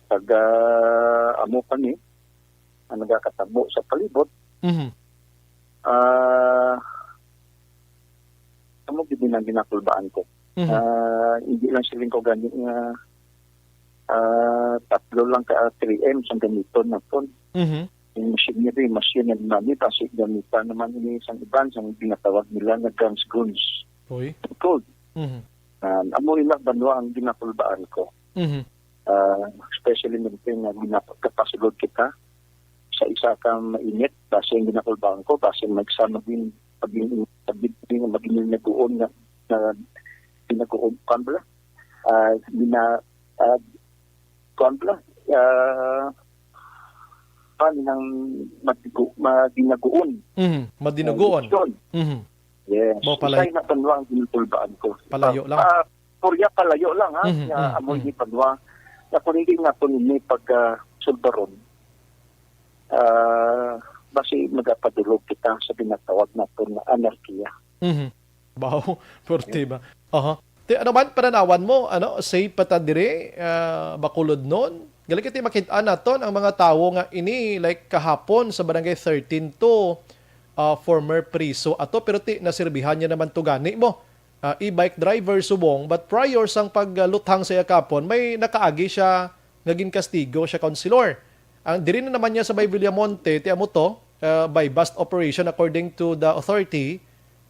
kag, ah, amo pa ni, ang nagakatabo sa palibot, Mhm. ah, amo gid ang ginakulbaan ko. Mhm. Ah, hindi lang siling ko gani nga, ah, tatlo lang ka three M's ang gamiton naton. Mhm. Yung machinery, machine and money, basi gamitan naman ini sang iban, sang ginatawag nila nga guns, goons. Uy. Code. Mhm. Ah, amo ina banwa ang ginakulbaan ko. Mhm. Ah, especially nito nga ginap-, kapasulod kita sa isa ka mainit, basi ang ginakulbaan ko, basi magsa magin-, magin-, magin-, magin-, magin-, naguon nga, nga ginaguon, kuwan bala? Ah, gina-, ah, kuwan bala? Ah, kuwan, nang madigo-, madinaguon. Mhm, madinaguon. Eleksyon. Mhm. Yes. Mo palayo. Isay na banwa ang ginatulbaan ko. Palayo lang. Ah, Korea palayo lang, ha? Mhm, Nga mhm, amoy mhm. Ni banwa. Nga kung hindi nga po ninyo pag, ah, sulbaron, ah, basi magapadulog kita sa ginatawag naton nga anarkiya. Mhm. Baw, purti ba? Aha. Ti, ano man pananawan mo, ano, safe pa ta diri, ah, Bacolodnon? Gali kay ti makit-an naton ang mga tawo nga ini, like, kahapon sa Barangay thirteen to, ah, former priso ato, pero ti nasirbihan niya naman to gani mo. Ah, e-bike driver subong, but prior sang pagluthang sa iya kahapon, may nakaagi siya nga ginkastigo siya, Councilor. Ang diri na naman niya sa may Villamonte, ti amo to, ah, buy-bust operation according to the authority.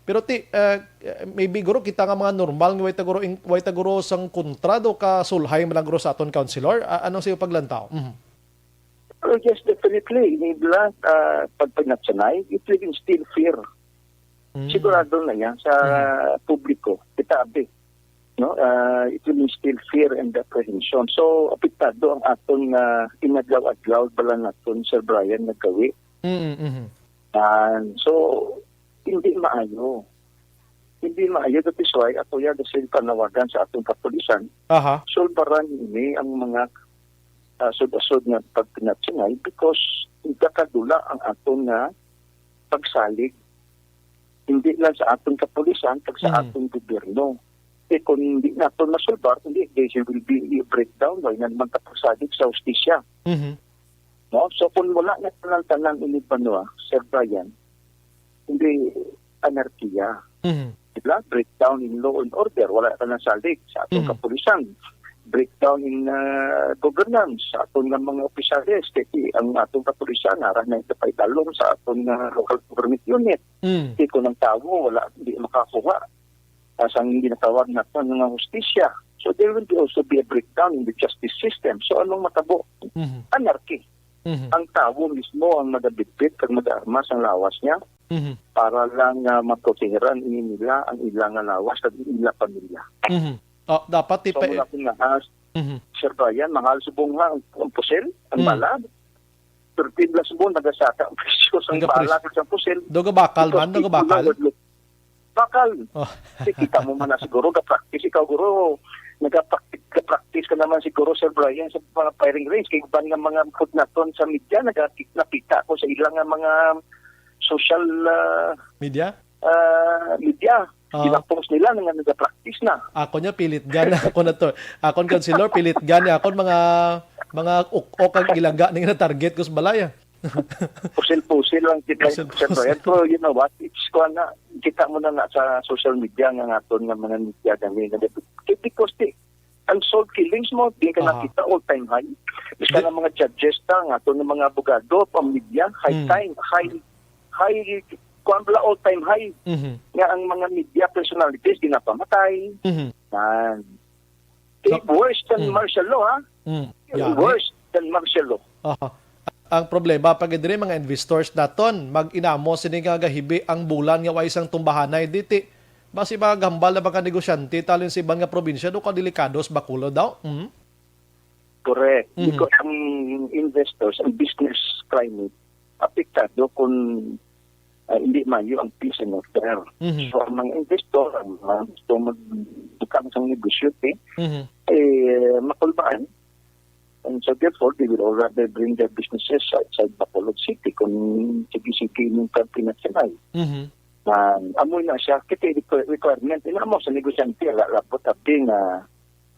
Pero ti, ah, maybe guro kita nga mga normal nga way ta guro in-, way ta guro sang kontra do ka sulhay man lang guro sa aton, Councilor. Ah, anong sa iyo paglantaw? Mhm. Oh, yes, definitely. Ini bala, ah, pag pinatsanay, it will instill fear. Mm. Sigurado na yan sa Mhm. publiko. Kita abi, no? Ah, it will instill fear and apprehension. So, apektado ang aton nga inadlaw-adlaw bala naton, Sir Brian, nagkawi. Mm, mhm. And so, hindi maayo. Hindi maayo. That is why ako yan kasi panawagan sa atong kapulisan. Aha. Sulbaran ini ang mga, ah, sud-asod nga pagpinatsinay because nagakadula ang aton nga pagsalig. Hindi lang sa aton kapulisan, kag sa Mhm. aton gobyerno. Eh, kung hindi naton masulbar, hindi, there will be a breakdown. Wala na naman kapagsalig sa hustisya. Mhm. No? So, kung wala na tanan-tanan ini banwa, Sir Brian, hindi anarkiya. Mhm. Diba? Breakdown in law and order, wala ka na salig sa atong Mhm. kapulisan. Breakdown in, uh, governance, sa aton nga mga opisyales, kay ang atong kapulisan, nara na ito paidalom sa aton nga local government unit. Mm. Kay kung ang tawo, wala, hindi makakuha, ah, sang ginatawag naton nga hustisya. So, there will be also be a breakdown in the justice system. So, anong matabo? Mhm. Anarchy. Mhm. Ang tawo mismo ang magabitbit kag mag-armas ang lawas niya Mhm. para lang nga maprotehiran ini nila ang ila nga lawas kag ila pamilya. Mhm. Oh, dapat So, tipa- muna akong nahas, Mhm. Sir Brian, mahal subong nga ang, ang pusil, ang Mm. bala. Thirteen plus mo, nagasaka ang presyo sang Nagapresyo. Bala kag sang pusil. Daw gabakal man, daw gabakal? Bakal. Oh. Kasi kita mo man na siguro, ga-practice ikaw, guro. Nagapractice, ga-practice ka naman siguro, Sir Brian, sa mga firing range. Kay iban nga mga put naton sa media, naga-, nakita ko sa ilang nga mga social, ah, Media? ah, media. Oo. Ginapost nila nga nagapractice na. Ako niya, pilit gani ako na to. Akon, Councilor, pilit gani akon mga, mga uk-ok ang ilaga ning na-target ko sa balay, ah. Pusil-pusil lang kita, Pusil-pusil. Sir Brian. Pero you know what? It's kuwan na, kita mo na na sa social media nga naton nga mga media gani. Because the, unsolved killings mo, di ka Aha. nakita, all-time high. Bisan Di- ang mga judges ta, nga aton nga mga abogado, pang media, high Mm. time, high, high, kuwan pala, all-time high. Mhm. Nga ang mga media personalities, ginapamatay. Mhm. Yan. So, Eh, worse than mm. martial law, ha? Mm. Gani. Worse than martial law. Aha. Ang problema, pag diri mga investors naton, mag-inamo sini nga gahibi ang bulan nga way sang tumbahanay diti. Basi magahambal na mga negosyante talin sa iban nga probinsya, do ka delikado sa Bacolod daw. Mhm. Correct. Mhm. Because ang investors, ang business climate, apektado kung, ah, hindi maayo ang peace and order. Mhm. So, ang mga investor, ang mga gusto magbutang sang negosyo, eh, Mhm. eh, makulbaan. And so, therefore, they will all rather bring their businesses outside Bacolod City kung sige-sige yung pagpinagsanay. Mhm. Na, amo na siya, kita requir-, requirement. Ina mo sa negosyante, la-, labot abi nga,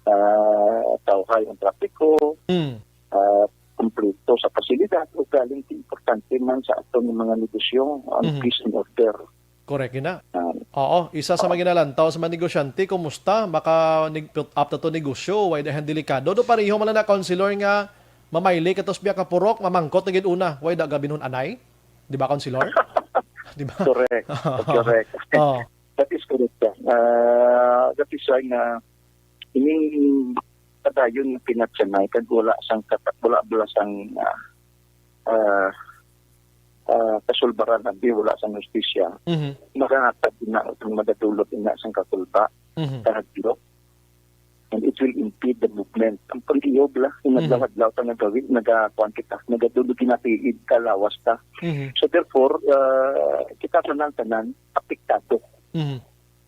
ah, tawhay ang trapiko, Mm. ah, kompleto sa pasilidad, ug galing importante man sa aton mga negosyo ang Mhm. peace and order. Correct, yun na. Ah. Oo, isa sa Oo. mga ginalantaw sa mga negosyante, kumusta? Maka nag-put up na to negosyo, way dahan delikado. Do pareho man lang na, Councilor, nga mamayli ka tos biya ka purok, mamangkot na gid una, way da gabinhon anay? Di ba, Councilor? Di ba? Correct. Correct. Oo. That is correct, sir. Ah, that is why nga ining padayon nga pinagsanay kag wala sang kata-, wala, wala sang, ah, ah, ah, kasulbaran, abi, wala sang hustisya. Mhm. Magangatag ina, magadulot ina sang kakulba, Mhm. kahadlok. And it will impede the movement. Ang panggiyob la, yung Mhm. adlaw-adlaw ta nagawid, nagakuan kita, nagadulog, ginatiid ka, lawas ta. Mhm. So therefore, ah, kita tanan-tanan apektado. Mhm.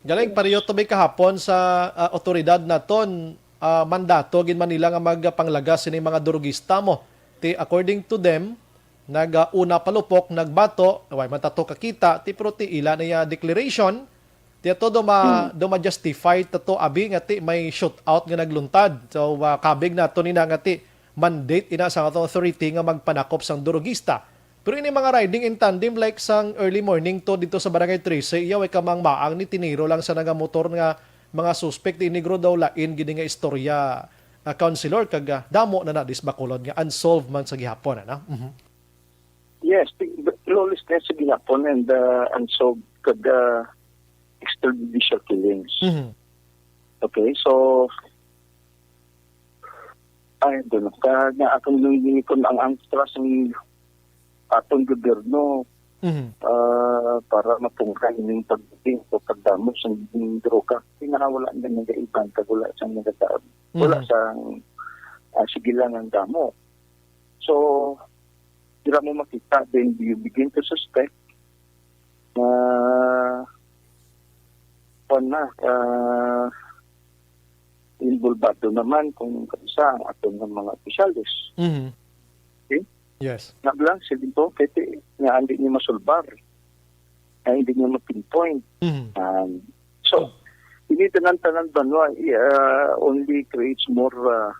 Galing, pareho to may kahapon sa, ah, otoridad naton, ah, mandato gid man nila nga magpanglagas sini mga durugista mo. Ti, according to them, nag, ah, una palupok, nagbato, way man tato kakita, ti, pero ti ila na iya declaration, ti ato do ma-, Hmm. do ma-justify tato, abi, nga ti may shootout nga nagluntad. So, ah, kabig nato nina nga ti mandate ina sa ato authority nga magpanakop sang durugista. Pero ini mga riding in tandem, like sang early morning to dito sa Barangay Trece, iya way kamangmaang ni tiniro lang sa nagamotor nga mga suspect, di ini guro daw lain gid nga istorya, ah, Councilor, kag, ah, damo na na dis Bacolod nga unsolved man sa gihapon, ano? Mhm. Yes, the, the lawlessness sa gihapon and, uh, unsolved kag, uh, extrajudicial killings. Mhm. Okay, so, I don't know, ka, nga akong nung ginikon ang, ang trust ng atong gobyerno, Mhm. ah, para mapungkay ning pagdating o pagdamo sa droga. Pinakawala na nagaiban kag wala sang nagataon. Wala Mhm. sang, ah, sige lang ang damo. So, dira mo makita, then you begin to suspect na, kuwan na, ah, involbado naman kung kansa ang aton nga mga opisyales. Mhm. Okay? Yes. Nablang, sige po, kaya ti-, nga hindi niyo masulbar, nga hindi niyo ma-pinpoint. Mhm. Um, so, Oh. ini tanan-tanan banwa, i-, ah, only creates more, ah,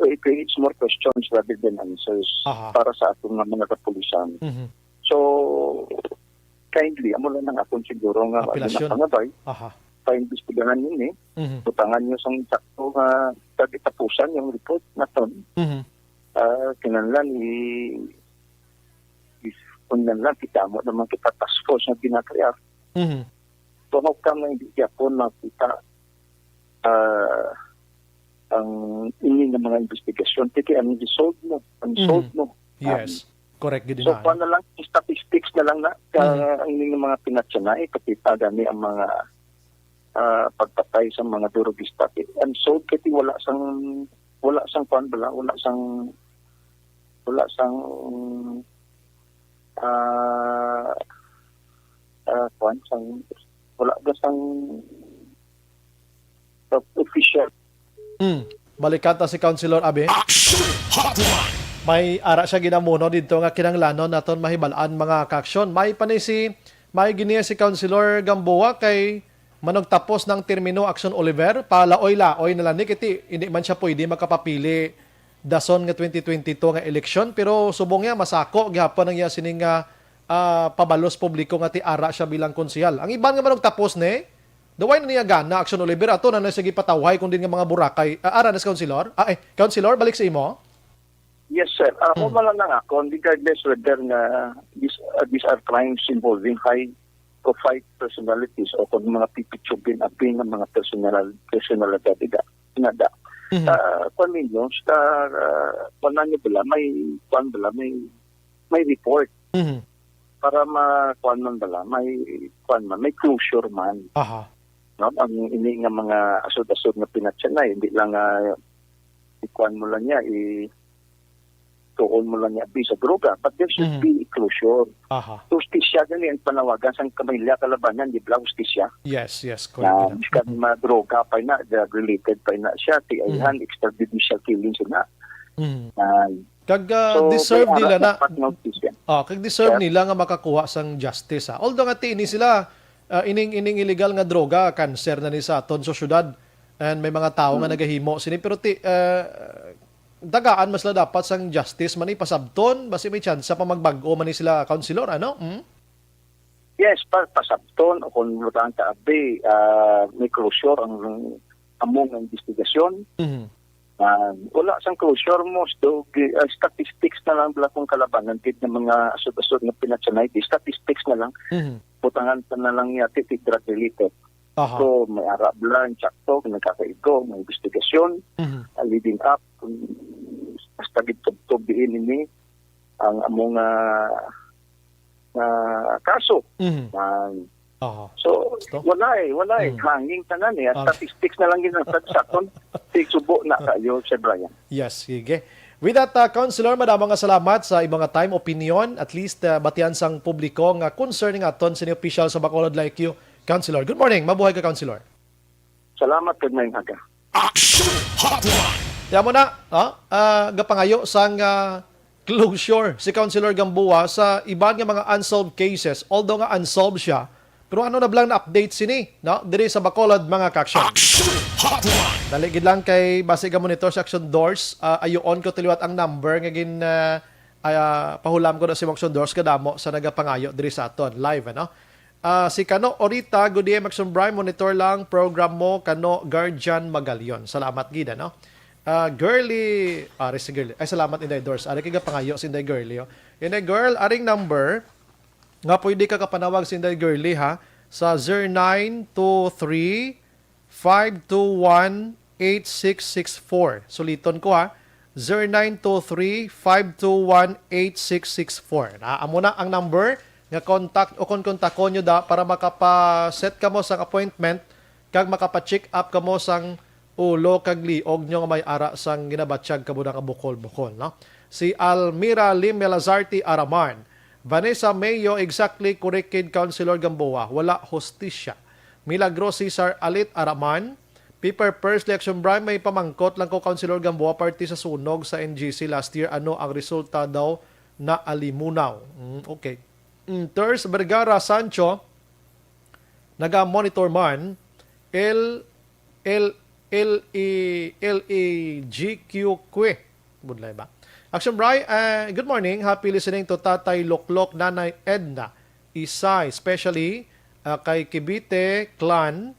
it creates more questions rather than answers Aha. para sa aton nga mga kapulisan. Mhm. So, kindly, amo lang ang akon siguro nga Apelasyon. Pangabay. Aha. Paimbestigahan ninyo, Mhm. butangan nyo sang sakto nga kag itapusan yung report naton. Mhm. Ah, kinahanglan i-, i-, kinahanglan kita mo naman kita task force nga ginakrear. Mhm. So, how come nga hindi gyapon makita, ah, ang ini nga mga investigasyon? Kaya ang result mo, ang result Mhm. mo. Yes. Um, Correct gid So, na, kuwan ano? Na lang, statistics na lang na, ka, Mhm. ang ining mga pinatsanay, pakita gani ang mga, ah, pagpatay sa mga durugista. Unsolved kay wala sang, wala sang kuwan bala, wala sang, Wala sang, ah, ah, kuwan, sang, wala ba sang, sang official? Hmm. Balikan ta si Councilor Abi. Action Hotline! May ara siya ginamuno dito nga kinahanglanon naton mahibal-an, mga kaaksyon. May pa ni si, may gini si Councilor Gamboa kay manugtapos ng termino, Action Oliver, palaoy-laoy na lang ni, kiti hindi man siya pwede makapapili dason nga twenty twenty-two nga eleksyon, pero subong niya masako gihapon ang iya sining nga, ah, pabalos publiko nga ti ara siya bilang konsehal. Ang iban nga manugtapos ni, daw way na niya gana, Action Oliver, ato na na sige patawhay kung din nga mga Boracay. Ah, ara na si Councilor? Ah, eh, Councilor, balik sa imo. Yes, sir. Ako Hmm. man lang ako, regardless whether nga these, uh, these are crimes involving high profile personalities o kung mga pipitsubin apin ng mga personal, personalidad, ida, nada. Mhm. Ah, kwan ninyo, sa, ah, kwan ninyo bala, may, kwan bala, may, may report Mhm. para ma, kwan man bala, may, kwan man, may closure man. Aha. No? Ang ini nga mga asod-asod nga pinatyanay, hindi lang, ah, ikuan mo lang niya, i-, tuon mo lang niya, bi sa droga, but there should Mhm. be closure. Aha. Hustisya gani ang panawagan sang pamilya kalabanan, di ba, hustisya? Yes, yes, Na correct. Miskan madroga pa na, drug-related pa na siya, ti Mhm. ayhan, extrajudicial killing sila. Mhm. Ah, Kag, ah, so, deserve may nila aras na na, dapat nga hustisya. Ah, kag deserve Sir? nila nga makakuha sang justice, ah. Although nga ti ini sila, ah, ining, ining illegal nga droga, cancer na ni sa aton sa syudad. And may mga tawo nga Hmm. nagahimo sini. Pero ti, ah, tagaan mas la dapat sang justice man ni pasabton, basi may tsansa pa magbag-o man ni sila, Councilor, ano? Hmm? Yes, pa, pasabton o kung butang ka abi, ah, may closure ang among investigasyon. Mhm. Ah, wala sang closure mo, so, gi-, ah, statistics na lang bala kung kalabanan gid ng mga asod-asod nga pinatsanay, di statistics na lang, Mhm. butangan pa na lang yati ti drug related. Aha. So, may ara bala, ang tsakto, nagkakaigo, may investigasyon, Mhm. ah, leading up, kung hasta gid tubtob diin ini, ang among, ah, ah, kaso. Mhm. Ah, Aha. so, Gusto? wala eh, wala eh. Mm. Hanging tanan eh. Ang Okay. statistics na lang ginatag sa akon. Tigsubo na kayo, Sir Brian. Yes, sige. With that, uh, Councilor, madamo nga salamat sa imong nga time, opinion. At least, uh, batian sang publiko nga concern nga aton sini official sa Bacolod like you, Councilor. Good morning. Mabuhay ka, Councilor. Salamat kag maayong aga. Action Hotline. Kaya mo na, ha? Ah, gapangayo sang, ah, closure si Councilor Gamboa sa iban nga mga unsolved cases. Although nga unsolved siya, pero ano na bala ang update sini, no? Diri sa Bacolod, mga ka-action. Action Hotline. Dali gid lang kay basi ga monitor sa Action Doors, ah, ayoon ko ti liwat ang number nga gin, ah, ah, pahulam ko na si Action Doors kadamo sa nagapangayo diri sa aton live, ano? Ah, si Kano Orita, good day, Maxon Bry, monitor lang program mo, Kano Guardian Magalion. Salamat gid, ano? Ah, Girly, ah, ari si Girly. Ay, salamat, Inday Dors. Ari kay gapangayo si Inday Girly, oh. Inday Girl, aring number nga pwede ka kapanawag si Inday Girly, ha, sa zero nine two three, five two one, eight six six four. Suliton ko, ha. Zero nine two three, five two one, eight six six four. Na, amo na ang number nga contact o kon kontakon nyo da para makapa-set kamo sang appointment kag makapa-check up kamo sang ulo kag liog nyo nga may ara sang ginabatyag kamo na nga bukol-bukol, no? Si Almira Lim Melazarte Araman, Vanessa Mayo, exactly, correct kid Councilor Gamboa, wala hustisya. Milagro Cesar Alit Araman, Paper First Election Brian, may pamangkot lang ko, Councilor Gamboa, parte sa sunog sa N G C last year, ano ang resulta daw na alimunaw? Mm, okay. Mm, Ters Vergara Sancho, naga-monitor man, L, L, L, E, L E G Q Q. Budlay ba? Action Bry, uh, good morning. Happy listening to Tatay Loklok, Nanay Edna, Isay, especially uh, kay Kibite Clan,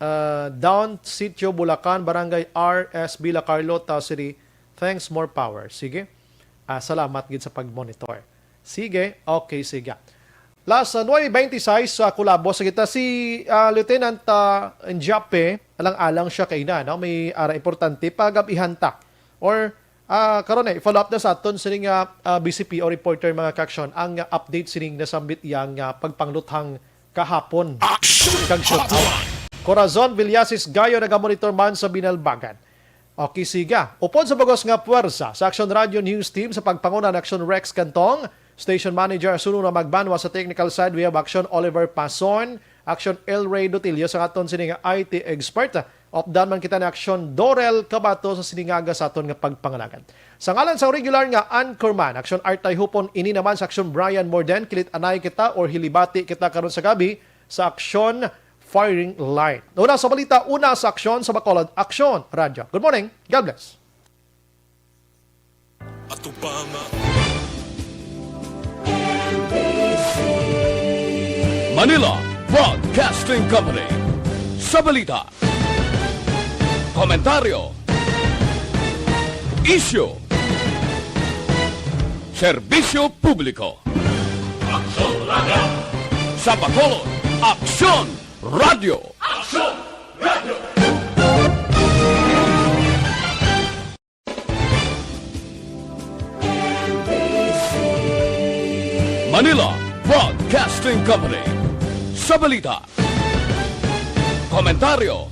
uh, down Sitio Bulacan, Barangay R S Villa Carlota City. Thanks, more power. Sige. Ah, salamat gid sa pag-monitor. Sige. Okay, sige. Last, uh, nuebe beintiseis sa Kulabo sa kita si, ah, Lieutenant, ah, Njape, alang-alang siya kay na, no? May ara importante pagabihan ta. Or, ah, karon eh, follow up na sa aton sining, ah, ah, B C P O reporter, mga ka-action, ang, ah, update sining nasambit iyang, ah, pagpangluthang kahapon. Action Kag shoot out. Hotline. Corazon Villasis Gayo nagamonitor man sa Binalbagan. Okay, siga. Upod sa bugos nga puwersa sa Action Radio News Team sa pagpanguna ni Action Rex Cantong, Station Manager Suno na Magbanwa, sa technical side, we have Action Oliver Pason, Action El Rey Dotillo sa aton sini nga I T expert. Updan man kita ni Action Dorel Cabato sa sini nga aga sa aton nga pagpangalagad. Sa ngalan sa regular nga anchorman, Action Artay Hupon, ini naman sa Action Brian Morden, kilit anay kita or hilibati kita karon sa gabi sa Action Firing Line. Una sa balita, una sa aksyon sa Bacolod, Action Radyo. Good morning. God bless. Atubanga. Manila Broadcasting Company. Sa balita, komentaryo, isyu, serbisyo publiko. Aksyon Radyo. Sa Bacolod, Aksyon Radyo. Aksyon Radyo. Manila Broadcasting Company. Sa balita, komentaryo,